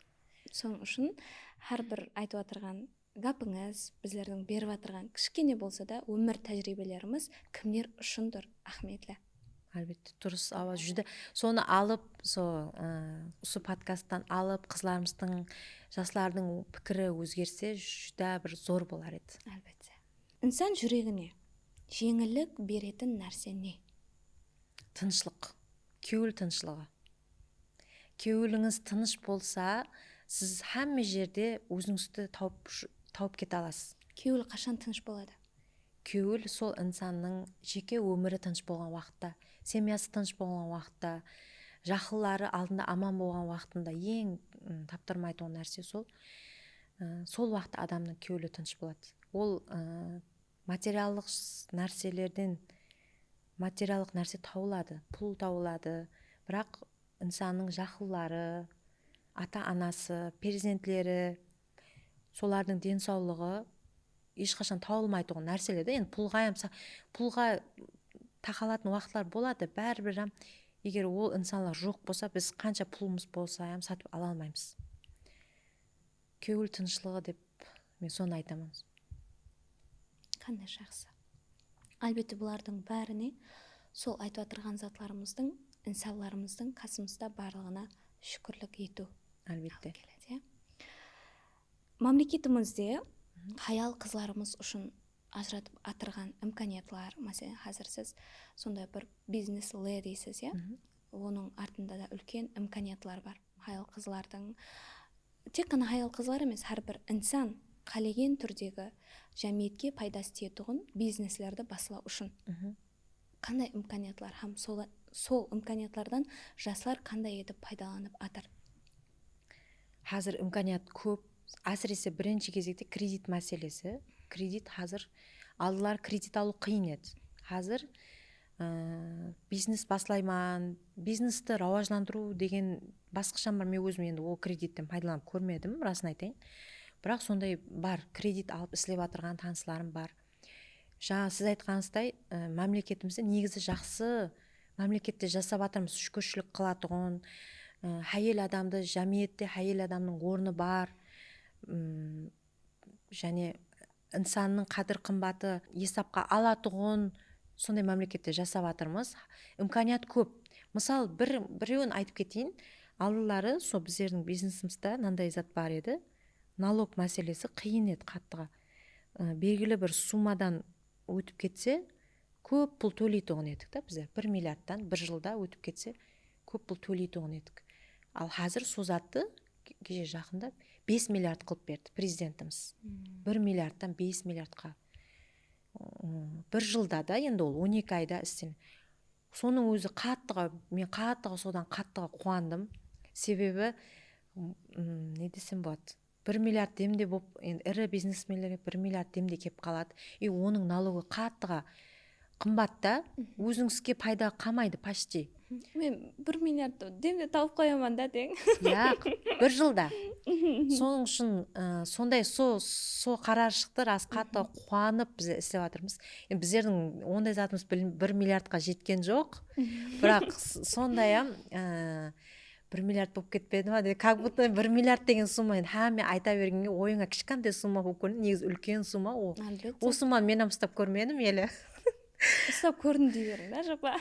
Sonıń ushın hár bir aytıp atırǵan gápińiz, bizlerdiń berip atırǵan kishkene bolsa da ómir tájiriybelerimiz kimler ushındur áhmiyetli. Álbette, durıs, awa, júdá. Sonı alıp, so, ı, usı podkasttan alıp, qızlarımızdıń, jaslardıń pikiri ózgerse, júdá bir zor bolar edi. Álbette. Insan júregine jeńillik beretin nárse ne? Tınıshlıq, kewil tınıshlıǵı. Kewilińiz tınısh bolsa, siz hámme jerde ózińizdi tawıp, tawıp kete alasız. Kewil qashan tınısh boladı? Kewil sol insannıń jeke ómiri tınısh bolǵan waqıtta, semyası tınısh bolǵan waqıtta, jaqınları aldında aman bolǵan waqtında eń, ım, taptırmaytuǵın nárse sol. I, sol waqıtta adamnıń kewli tınısh boladı. Ol, ı, materiallıq s- nárselerden, materiallıq nárse tawıladı, pul tawıladı, biraq insannıń jaqınları, ata-anası, perzentleri, solardıń densawlıǵı hesh qashan tawılmaytuǵın nárseler de. Endi pulǵa hám sa- pulǵa taqalatın waqıtlar boladı, báribir hám, eger ol insanlar joq bolsa, biz qansha pulımız bolsa hám satıp ala almaymız. Kewil tınıshlıǵı dep men sonı aytaman. Qanday jaqsı. Álbette, bulardıń bárine sol aytıp atırǵan zatlarımızdıń, insanlarımızdıń qasımızda barlıǵına shúkirlik etiw. Álbette. Alıp keledi, iya. Mámleketimizde hayal-qızlarımız ushın ajıratıp atırǵan imkaniyatlar, máselen, házir siz sonday bir biznes ledisiz, iya? Onıń artında da úlken imkaniyatlar bar. Hayal-qızlardıń, tek ǵana hayal-qızlar emes, hár bir insan qálegen túrdegi jámiyetke paydası tiyetuǵın bizneslerdi baslaw ushın qanday imkaniyatlar hám sol, sol imkaniyatlardan jaslar qanday etip paydalanıp atır? Házir imkaniyat kóp. Ásirese, birinshi gezekte kredit máselesi. Kredit házir, aldılar kredit alıw qıyın edi. Házir, ıı, biznes baslayman, biznesti rawajlandırıw degen basqasha bir, men ózim endi ol kreditten paydalanıp kórmedim, rasın aytayın. Biraq sonday bar, kredit alıp islep atırǵan tanıslarım bar. Jańa siz aytqanıńızday, ı, mámleketimizde negizi jaqsı, mámlekette jasap atırmız, shúkirshilik qılatuǵın, ı, háyel adamdı, jámiyette háyel adamnıń ornı bar, ım, jáne insannıń qádir-qımbatı esapqa alatuǵın, sonday mámlekette jasap atırmız. Imkaniyat kóp. Mısal, bir, birewin aytıp keteyin. Aldıları sol bizlerdiń biznesimizde mınanday zat bar edi. Nalog máselesi qıyın edi qattıǵa. I, belgili bir summadan ótip ketse, kóp pul tóleytuǵın edik ta bizler. Bir milliardtan bir jılda ótip ketse, kóp pul tóleytuǵın edik. Al házir sol zattı ke- keshe jaqında bes milliard qılıp berdi prezidentimiz. Bir milliardtan bes milliardqa. I, bir jılda da, endi ol on eki ayda islen- Sonıń ózi qattıǵa, men qattıǵa, sodan qattıǵa quwandım. Sebebi, m, ne desem boladı? Bir milliard demde bolıp, endi iri biznesmenlerge bir milliard demde kelip qaladı. I, onıń nalogı qattıǵa qımbat ta, ózińizge payda qalmaydı, почти. Men bir milliard demde tawıp qoyaman da, deń. Yaq, bir jılda. Sonıń ushın, ı, sonday so, so qarar shıqtı, ras, qattı quwanıp biz islep atırmız. Endi bizlerdiń onday zatımız bil- bir milliardqa jetken joq. Biraq s- sonday hám, ı, bir milliard bolıp ketpedi ma? De, как будто bir milliard degen summa, endi hámme ayta bergenge oyıńa kishkantay summa bolıp kórindi, negizi úlken summa ol. Álbette. Ol summanı men hám uslap kórmedim ele. Uslap kórdim dey beriń da, ajapa.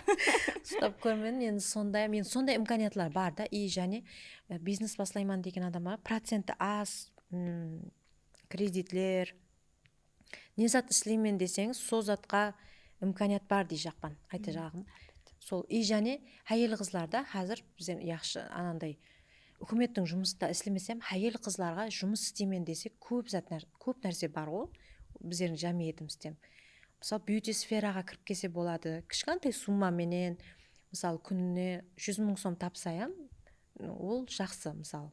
Uslap kórmedim, endi sonday, men sonday imkaniyatlar bar da. И jáne, e, biznes baslayman degen adamǵa procenti az, mm, kreditler, ne zat isleymen deseńiz, sol zatqa imkaniyat bar deyjaqpan, aytajaǵım. Sol, и jáne háyel qızlarda házir bizden yaqshı ananday úkimettiń jumısında islemesem, háyel qızlarǵa jumıs isleymen dese, kóp zat nár-, kóp nárse bar ǵo bizlerdiń jámiyetimizde. Mısal, byuti sferaǵa kirip kelse boladı. Kishkantay summa menen, mısal, kúnine júz mıń som tapsayam, ol jaqsı, mısal.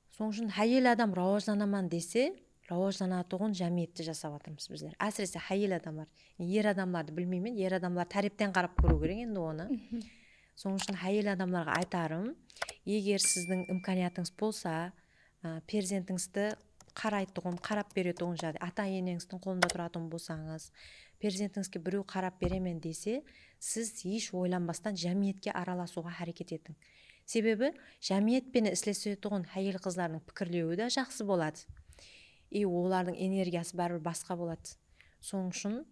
Sonıń ushın háyel adam rawajlanaman dese, rawajlanatuǵın jámiyetti jasap atırmız bizler. Ásirese háyel adamlar. Er adamlardı bilmeymen, er adamlar tárepten qarap kóriw kerek endi onı. Sonıń ushın háyel adamlarǵa aytarım, eger sizdiń imkaniyatıńız bolsa, a, perzentińizdi qaraytuǵın, qarap beretuǵın jágday, ata-eneńizdiń qolında turatuǵın bolsańız, perzentińizge birew qarap beremen dese, siz hesh oylanbastan jámiyetke aralasıwǵa háreket etiń. Sebebi jámiyet penen islesetuǵın háyel qızlardıń pikirlewi de jaqsı boladı. И olardıń energiyası báribir basqa boladı. Sonıń ushın,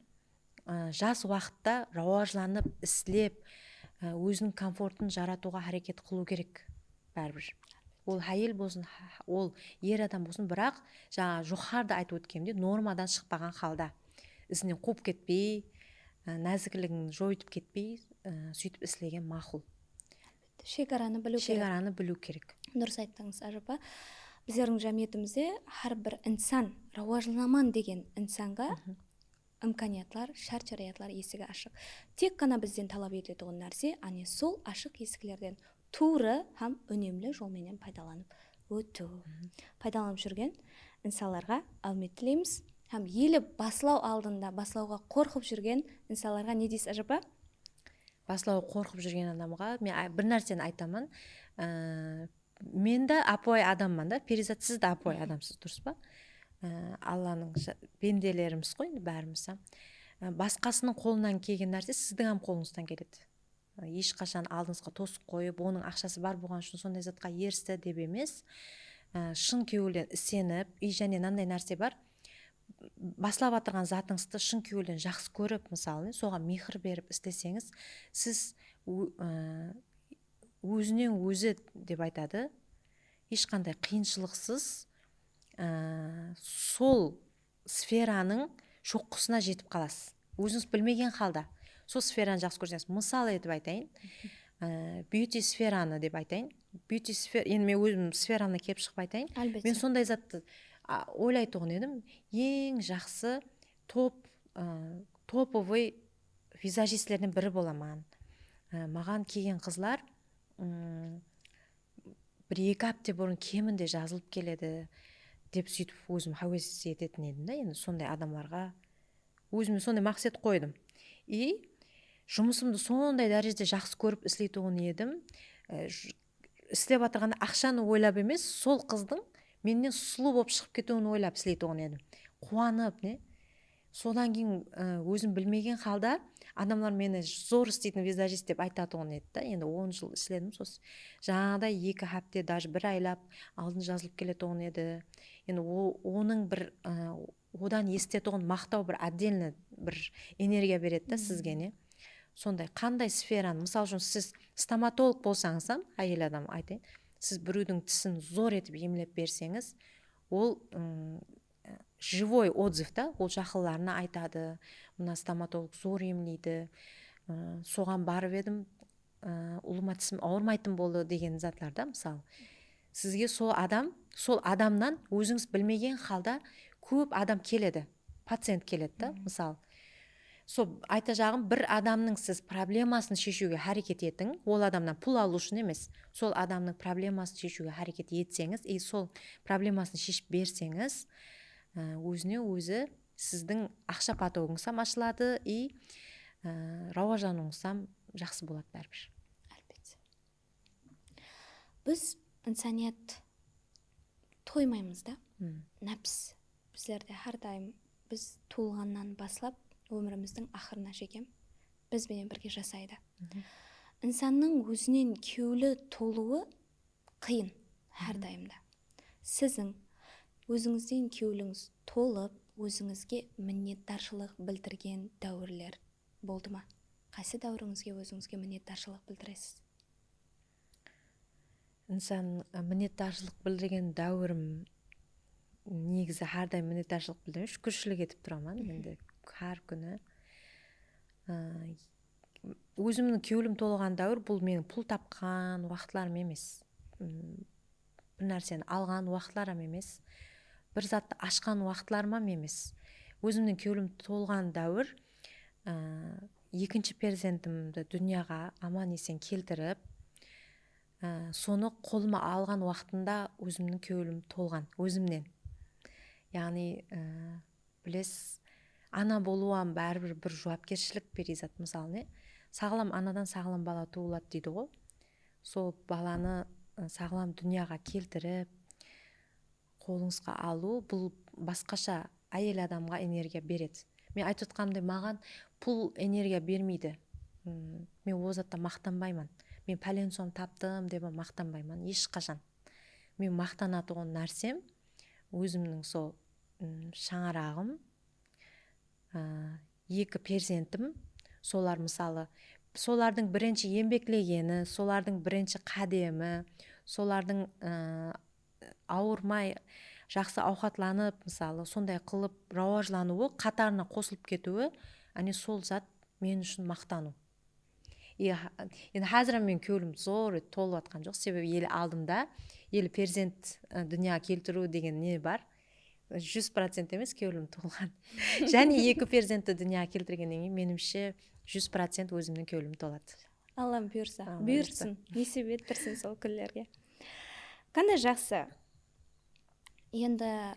ı, jas waqıtta rawajlanıp, islep, ı, óziniń komfortın jaratıwǵa háreket qılıw kerek báribir. Ol háyel bolsın, ha-, ol er adam bolsın, biraq jańa joqarıda aytıp ótkenimdey, normadan shıqpaǵan halda, izinen quwıp ketpey, ı, názikligin joytıp ketpey, ı, sóytip islegen maqul. Shegaranı biliw kerek. Shegaranı biliw kerek. Durıs ayttıńız, ajapa. Bizlerdiń jámiyetimizde hár bir insan, rawajlanaman degen insanǵa imkaniyatlar, shárt-sharayatlar esigi ashıq. Tek ǵana bizden talap etiletuǵın nárse, áne, sol ashıq esiklerden tuwrı hám únemli jol menen paydalanıp ótiw. Paydalanıp júrgen insanlarǵa áwmet tileymiz. Hám ele baslaw aldında, baslawǵa qorqıp júrgen insanlarǵa ne deysiz, ajapa? Baslawǵa qorqıp júrgen adamǵa men ay-, bir nárseni aytaman. Á, men de ápiwayı adamman da, Perizat, siz de ápiwayı adamsız, durıs pa? Á, Allanıń ja-, bendelerimiz ǵoy endi bárimiz hám. Á, basqasınıń qolınan kelgen nárse sizdiń hám qolıńızdan keledi. Á, hesh qashan aldıńızǵa tosıq qoyıp, onıń aqshası bar bolǵanı ushın sonday zatqa eristi dep emes. Á, shın kewilden isenip, и jáne mınanday nárse bar. Baslap atırǵan zatıńızdı shın kewilden jaqsı kórip, mısalı, soǵan mehir berip isleseńiz, siz ó-, ı, ózinen ózi dep aytadı, hesh qanday qıyınshılıqsız, ı, sol sferanıń shoqqısına jetip qalasız. Ózińiz bilmegen halda sol sferanı jaqsı kórseńiz. Mısal etip aytayın, ı, byuti sferanı dep aytayın. Byuti sfer-, endi men ózim sferamnan kelip shıǵıp aytayın. Álbette. Men sonday zattı, a, oylaytuǵın edim. Eń jaqsı top, ı, topovıy vizajistlerden biri bolaman. I, maǵan kelgen qızlar, ım, bir-eki hápte burın keminde jazılıp keledi dep, sóytip ózim háwes etetin edim da, endi sonday adamlarǵa ózime sonday maqset qoydım. И jumısımdı sonday dárejede jaqsı kórip isleytuǵın edim. E, j-, islep atırǵanda aqshanı oylap emes, sol qızdıń mennen sulıw bolıp shıǵıp ketiwin oylap isleytuǵın edim. Quwanıp, ne? Sodan keyin, ı, ózim bilmegen halda adamlar meni zor isleytin vizajist dep aytatuǵın edi da. Endi on jıl isledim, sos jańaǵıday eki hápte, даже bir aylap aldın jazılıp keletuǵın edi. Endi o-, onıń bir, ı, odan esitetuǵın maqtaw bir отдельно bir energiya beredi da sizge, ne? Sonday, qanday sferanı, mısal ushın, siz stomatolog bolsańız hám, áyel adam aytayın, siz birewdiń tisin zor etip emlep berseńiz, ol, ım, живой отзыв da, ol jaqınlarına aytadı, mına stomatolog zor emleydi, ı, soǵan barıp edim, ı, ulıwma tisim awırmaytın boldı degen zatlar da, mısal. Sizge sol adam, sol adamnan ózińiz bilmegen halda kóp adam keledi, pacient keledi da, mısal. Sol aytajaǵım, bir adamnıń siz problemasın sheshiwge háreket etiń, ol adamnan pul alıw ushın emes, sol adamnıń problemasın sheshiwge háreket etseńiz, и sol problemasın sheship berseńiz, ı, ózine ózi sizdiń aqsha potogińiz hám ashıladı, и, ı, rawajlanıwıńız hám jaqsı boladı báribir. Álbette. Biz insaniyat toymaymız da. Nápis bizlerde hár dayım, biz tuwılǵannan baslap ómirimizdiń aqırına shekem biz benen birge jasaydı. Insannıń ózinen kewli tolıwı qıyın hár dayım da. Siziń ózińizden kewlińiz tolıp, ózińizge minnetdarshılıq bildirgen dáwirler boldı ma? Qaysı dáwirińizge ózińizge minnetdarshılıq bildiresiz? Insan, ı, minnetdarshılıq bildirgen dáwirim, negizi, hár dayım minnetdarshılıq bildiremen, shúkirshilik etip turaman endi hár kúni. I, ózimniń kewlim tolǵan dáwir, bul meniń pul tapqan waqıtlarım emes. Im, bir nárseni alǵan waqıtlarım emes. Bir zattı ashqan waqıtlarım hám emes. Ózimniń kewlim tolǵan dáwir, ı, ekinshi perzentimdi dúnyaǵa aman-esen keltirip, ı, sonı qolıma alǵan waqtında ózimniń kewlim tolǵan, ózimnen. Yaǵnıy, ı, bilesiz, ana bolıw hám báribir bir juwapkershilik, Periyzat, mısalı, ne? Saǵlam anadan saǵlam bala tuwıladı deydi ǵo. Sol balanı, ı, saǵlam dúnyaǵa keltirip, qolıńızǵa alıw, bul basqasha áyel adamǵa energiya beredi. Men aytıp otqanımday, maǵan pul energiya bermeydi. M, men ol zatta maqtanbayman. Men pálen som taptım dep maqtanbayman hesh qashan. Men maqtanatuǵın nársem, ózimniń sol, m, shańaraǵım, a, eki perzentim, solar mısalı, solardıń birinshi embeklegeni, solardıń birinshi qádemi, solardıń, a, awırmay, jaqsı awqatlanıp, mısalı, sonday qılıp rawajlanıwı, qatarına qosılıp ketiwi, áne, sol zat men ushın maqtanıw. E, ha-, endi házir hám meniń kewlim zor tolıp atqan joq, sebebi ele aldımda, ele perzent, ı, dúnyaǵa keltiriw degen ne bar? Júz procent emes, kewlim tolǵan. Jáne eki perzentti dúnyaǵa keltirgennen keyin, menimshe, júz procent ózimniń kewlim toladı. Allam buyırsa. Allam Buyırsın. Nesip ettirsin sol kúnlerge. Qanday jaqsı. Endi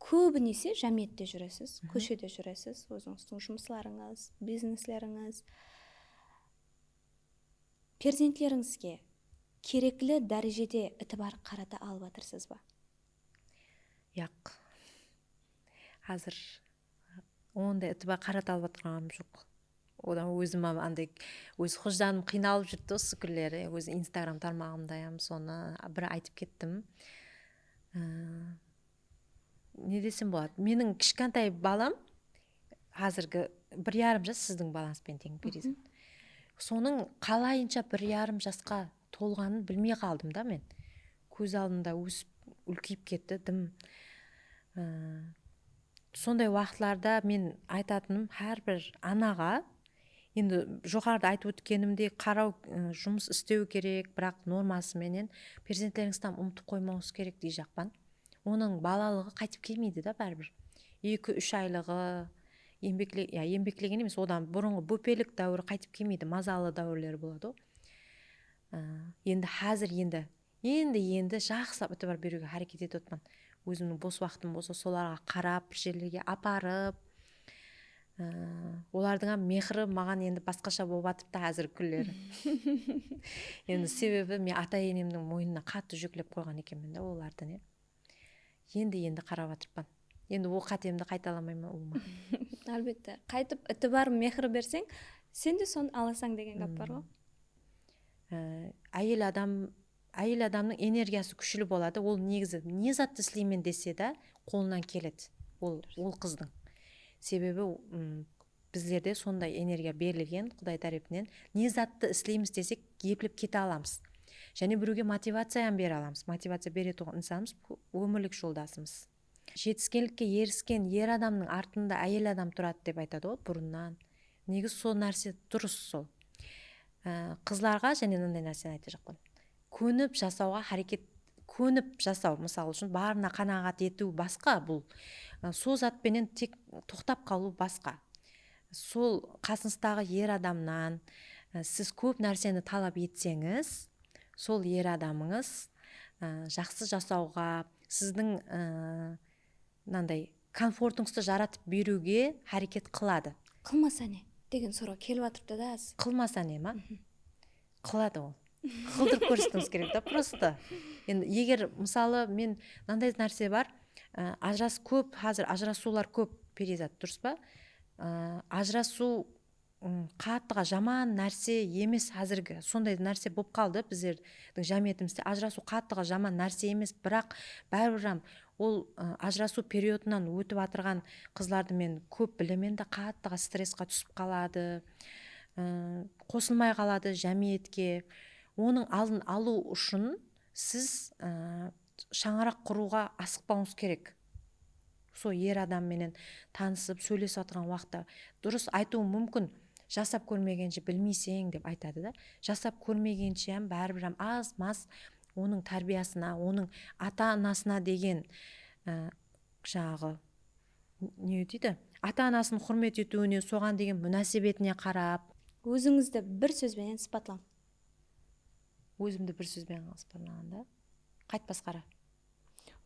kóbinese jámiyette júresiz, kóshede júresiz, ózińizdiń jumıslarıńız, bizneslerińiz. Perzentlerińizge kerekli dárejede itibar qarata alıp atırsız ba? Yaq. Házir onday itibar qarata alıp atırǵanım joq. Odan ózim anday, óz xujdanım qıynalıp júrdi usı kúnleri. Ózi Instagram tarmaǵımda hám sonı bir aytıp kettim. I, ne desem boladı? Meniń kishkentay balam házirgi bir yarım jas, siziń balańız penen teń, Periyzat. Sonıń qalayınsha bir yarım jasqa tolǵanın bilmey qaldım da men. Kóz aldımda ósip, úlkeyip ketti, dım. I, sonday waqıtlarda men aytatınım, hár bir anaǵa, endi joqarıda aytıp ótkenimdey, qaraw, ı, jumıs islew kerek, biraq norması menen, perzentlerińizdi hám umıtıp qoymawıńız kerek deyjaqpan. Onıń balalıǵı qaytıp kelmeydi da báribir. Eki-úsh aylıǵı, embekle-, ya, embeklegen emes, odan burınǵı bópelik dáwiri qaytıp kelmeydi, mazalı dáwirleri boladı ǵo. I, endi házir endi, endi, endi jaqsılap itibar beriwge háreket etip atırman. Ózimniń bos waqtım bolsa, solarǵa qarap, bir jerlerge aparıp, ı, olardıń hám mehri maǵan endi basqasha bolıp atıptı házirgi kúnleri. Endi sebebi men ata-enemniń moynına qattı júklep qoyǵan ekenmen da olardı, ne. Endi, endi qarap atırman. Endi ol qátemdi qaytalamayman ulıwma. Álbette, qaytıp itibar, mehir berseń, sen de sonı alasań degen gáp bar ǵo. Á, áyel adam, áyel adamnıń energiyası kúshli boladı. Ol negizi ne zattı isleymen dese de, qolınan keledi ol, ol qızdıń. Sebebi, ım, bizlerde sonday energiya berilgen Quday tárepinen. Ne zattı isleymiz desek, eplep kete alamız. Jáne birewge motivaciya hám bere alamız. Motivaciya beretuǵın insanımız ómirlik joldasımız. Jetiskenlikke erisken er adamnıń artında áyel adam turadı dep aytadı ǵoy burınnan. Negizi sol nárse durıs sol. Á, qızlarǵa jáne mınday nárseni aytajaqpan. Kónip jasawǵa háreket, kónip jasaw, mısal ushın, barına qanaǵat etiw basqa bul. Á, sol zat penen tek toqtap qalıw basqa. Sol qasıńızdaǵı er adamnan, á, siz kóp nárseni talap etseńiz, sol er adamıńız, á, jaqsı jasawǵa, sizdiń, á, mınanday komfortıńızdı jaratıp beriwge háreket qıladı. Qılmasa ne? Degen soraw kelip atırıptı da házir. Qılmasa ne ma? Qıladı ol. Qıldırıp kórsetuwińiz kerek da prosto. Endi eger, mısalı, men, mınanday nárse bar, ı, ajıras-, kóp, házir ajırasıwlar kóp, Periyzat, durıs pa? I, ajırasıw, ım, qattıǵa jaman nárse emes házirgi. Sonday nárse bolıp qaldı bizlerdiń jámiyetimizde. Ajırasıw qattıǵa jaman nárse emes, biraq báribir hám Ol, ı, ajırasıw periodınan ótip atırǵan qızlardı men kóp bilemen de, qattıǵa stressqa túsip qaladı, ı, qosılmay qaladı jámiyetke. Onıń aldın alıw ushın siz, ı, shańaraq qurıwǵa asıqpawıńız kerek. Sol er adam menen tanısıp, sóylesip atırǵan waqıtta durıs aytıwı múmkin, "Jasap kórmegenshe bilmeyseń", dep aytadı da. Jasap kórmegenshe hám báribir hám az-maz onıń tárbiyasına, onıń ata-anasına degen, ı, jańaǵı, ne deydi? Ata-anasın húrmet etiwine, soǵan degen múnásibetine qarap. Ózińizdi bir sóz benen sıpatlań. Ózimdi bir sóz benen sıpatlaǵanda, qayt basqara.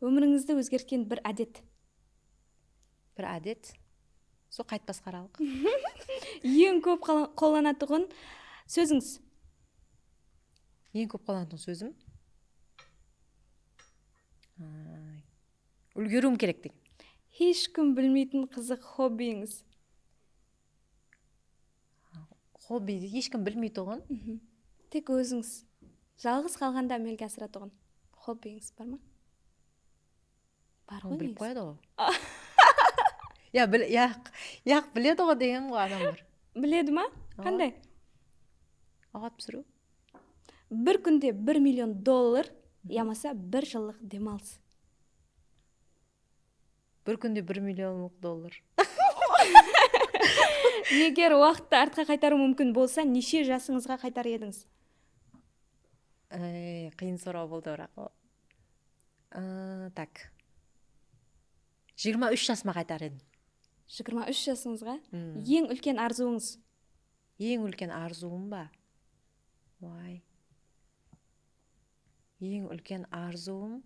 Ómirińizdi ózgertken bir ádet. Bir ádet. Sol qayt basqaralıq. Eń kóp qala-, qollanatuǵın sózińiz. Eń kóp qollanatuǵın sózim? Ay. Úlgeriwim kerek degen. Hesh kim bilmeytin qızıq hobbiyińiz. Hobbiydi hesh kim bilmeytuǵın? Mhm. Tek ózińiz. Jalǵız qalǵanda ámelge asıratuǵın hobbiyińiz bar ma? Bar ǵoy, bilip qoyadı ǵoy. Ya, bil-, yaq, yaq, biledi ǵoy degen ǵoy adamlar. Biledi ma? Awa. Qanday? Awqat pisiriw. Bir kúnde bir million dollar yamasa bir jıllıq dem alıs. Bir kúnde bir millionlıq dollar. Eger waqıttı artqa qaytarıw múmkin bolsa, neshe jasıńızǵa qaytarır edińiz? Ey, qıyın soraw boldı, biraq. Aa, tak. Jigirma úsh jasıma qaytar edim. Jigirma úsh jasıńızǵa? Hmm. Eń úlken arzıwıńız? Eń úlken arzıwım ba? Way. Eń úlken arzıwım?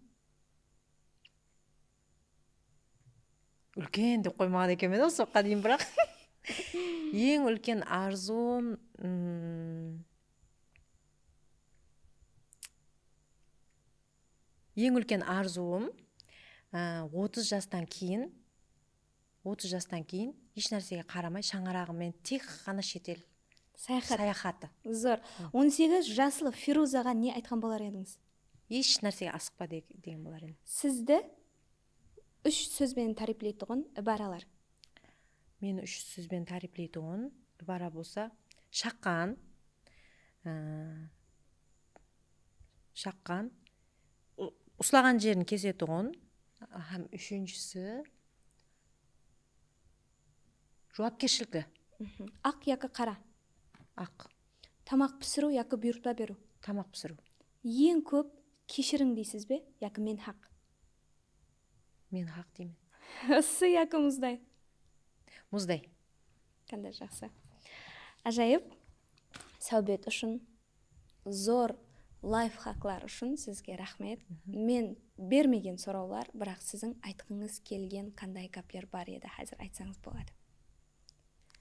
Úlken dep qoymaǵan ekenmen-aw soqqa deyin, biraq. Eń úlken arzıwım, mm, eń úlken arzıwım, ı, otız jastan keyin, otız jastan keyin hesh nársege qaramay, shańaraǵım menen tek ǵana shet el sayaxatı. Zor. Hı. On segiz jaslı Feruzaǵa ne aytqan bolar edińiz? Hesh nársege asıqpa de-, degen bolar edim. Sizdi úsh sóz benen táriypleytuǵın ibaralar. Meni úsh sóz benen táriypleytuǵın ibara bolsa, shaqqan, ı, shaqqan, u-, uslaǵan jerin kesetuǵın, hám úshinshisi, juwapkershilikli. Mhm. Aq yaki qara? Aq. Tamaq pisiriw yaki buyırtpa beriw? Tamaq pisiriw. Eń kóp keshiriń deysiz be yaki men haq? Men haq deymen. Issı yaki muzday? Muzday. Qanday jaqsı. Ájayıp. Sáwbet ushın, zor layfhaklar ushın sizge raxmet. Mhm. Men bermegen sorawlar, biraq siziń aytqıńız kelgen qanday gápler bar edi, házir aytsańız boladı.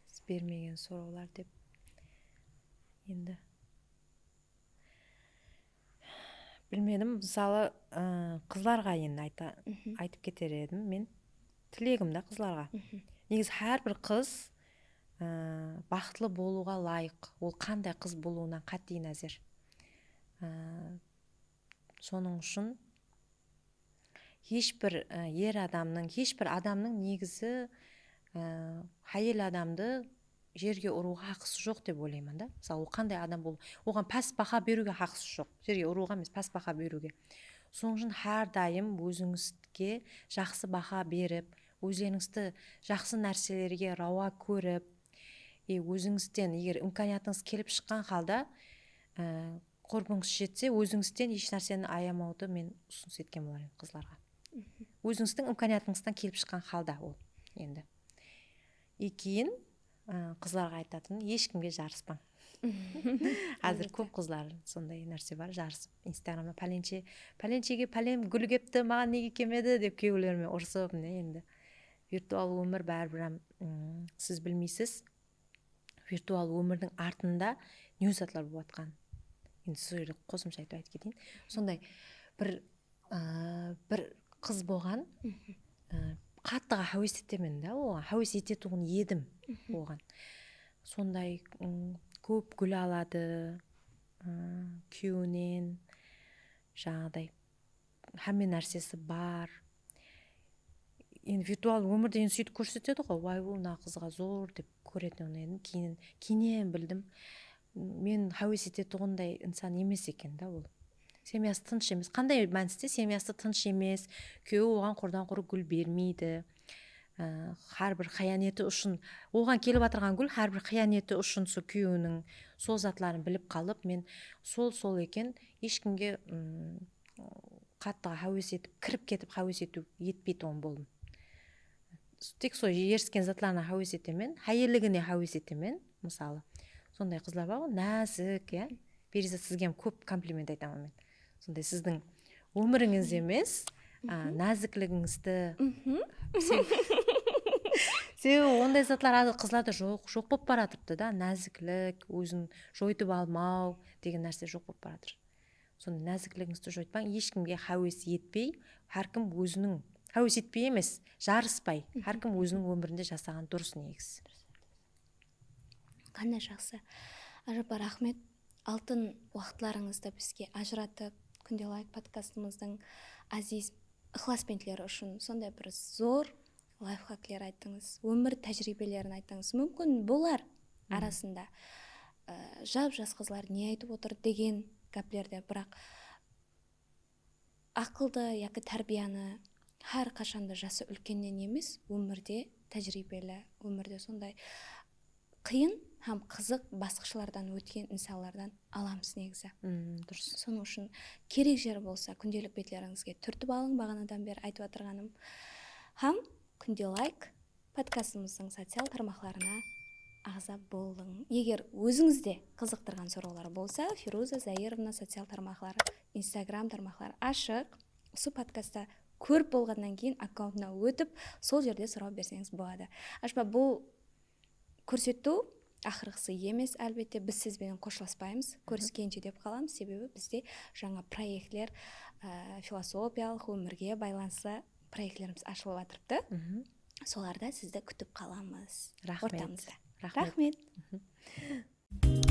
Siz bermegen sorawlar dep. Endi. Bilmedim, mısalı, ı, qızlarǵa endi ayta-, Mhm. aytıp keter edim men. Tilegim da qızlarǵa. Mhm. Negizi hár bir qız, ı, baxıtlı bolıwǵa layıq. Ol qanday qız bolıwına qátiy názer. I, sonıń ushın hesh bir, ı, er adamnıń, hesh bir adamnıń negizi, ı, háyel adamdı jerge urıwǵa haqısı joq dep oylayman da. Mısalı, ol qanday adam bol-, oǵan pás baha beriwge haqısı joq. Jerge urıwǵa emes, pás baha beriwge. Sonıń ushın hár dayım ózińizge jaqsı baha berip, ózlerińizdi jaqsı nárselerge rawa kórip, e, ózińizden, eger imkaniyatıńız kelip shıqqan halda, ı, qurbıńız jetse, ózińizden hesh nárseni ayamawdı men usınıs etken bolar edim qızlarǵa. Mhm. Ózińizdiń imkaniyatıńızdan kelip shıqqan halda ol endi. E, keyin, ı, qızlarǵa aytatın, hesh kimge jarıspań. Házir kóp qızlar sonday nárse bar, jarısıp, Instagramda pálenshe, pálenshege pálen gúl kepti, maǵan nege kelmedi dep kewillerime urısıp, mine endi. Virtual ómir báribir hám, ım, siz bilmeysiz. Virtual ómirdiń artında ne zatlar bolıp atqanın. Endi sol jerde qosımsha aytıp, aytıp keteyin. Sonday bir, ı, bir qız bolǵan, ı, qattıǵa háwes etemen da oǵan, háwes etetuǵın edim oǵan. Sonday, ım, kóp gúl aladı, ı, kúyewinen, jańaǵıday, hámme nársesi bar. Endi virtual ómir degen sóytip kórsetedi ǵoy, way, bul mına qızǵa zor dep kóretin edim. Keyin, keyin bildim, men háwes etetuǵınday insan emes eken da ol. Semyası tınısh emes. Qanday mániste? Semyası tınısh emes, kúyewi oǵan qurdan qurı gúl bermeydi. Á, hár bir qıyaneti ushın, oǵan kelip atırǵan gúl hár bir qıyaneti ushın sol kúyewiniń sol zatların bilip qalıp, men sol, sol eken, hesh kimge, ım, qattıǵa háwes etip, kirip ketip háwes etiw, etpeytuǵın boldım. Tek sol erisken zatlarına háwes etemen, háyelligine háwes etemen, mısalı. Sonday qızlar bar ǵoy, názik, ya. Periyzat, sizge hám kóp kompliment aytaman men. Sonday sizdiń ómirińiz emes, a, názikligińizdi. Sebebi onday zatlar házir qızlarda joq, joq bolıp baratırıptı da, náziklik, ózin joytıp almaw degen nárse joq bolıp baratır. Sonday názikligińizdi joytpań, hesh kimge háwes etpey, hár kim óziniń, háwes etpey emes, jarıspay, hár kim óziniń ómirinde jasaǵan durıs negizi. Qanday jaqsı. Ájappa, raxmet. Altın waqıtlarıńızdı bizge ajıratıp, Kúnde Layk podkastımızdıń áziz ıqlasbentleri ushın sonday bir zor layfhakler ayttıńız, ómir tájiriybelerin ayttıńız. Múmkin, bolar arasında, ı, jap-jas qızlar ne aytıp otır degen gáplerde, biraq aqıldı yaki tárbiyanı hár qashan da jası úlkennen emes, ómirde tájiriybeli, ómirde sonday qıyın hám qızıq basqıshlardan ótken insanlardan alamız negizi. Durıs. Sonıń ushın kerek jeri bolsa, kúndelik betlerińizge túrtip alıń, baǵanadan beri aytıp atırǵanım. Hám Kúnde Layk podkastımızdıń social tarmaqlarına aǵza bolıń. Eger ózińizde qızıqtırǵan sorawlar bolsa, Feruza Zairovna social tarmaqları, Instagram tarmaqları ashıq. Usı podkastta kórip bolǵannan keyin akkauntına ótip, sol jerde soraw berseńiz boladı. Ájappa, bul kórsetiw aqırǵısı emes, álbette, biz siz benen xoshlaspaymız, kóriskenshe dep qalamız, sebebi bizde jańa proektler, á, filosofiyalıq, ómirge baylanıslı proektlerimiz ashılıp atırıptı. Solarda sizdi kútip qalamız. Raxmet. Ortamızda. Raxmet. Raxmet.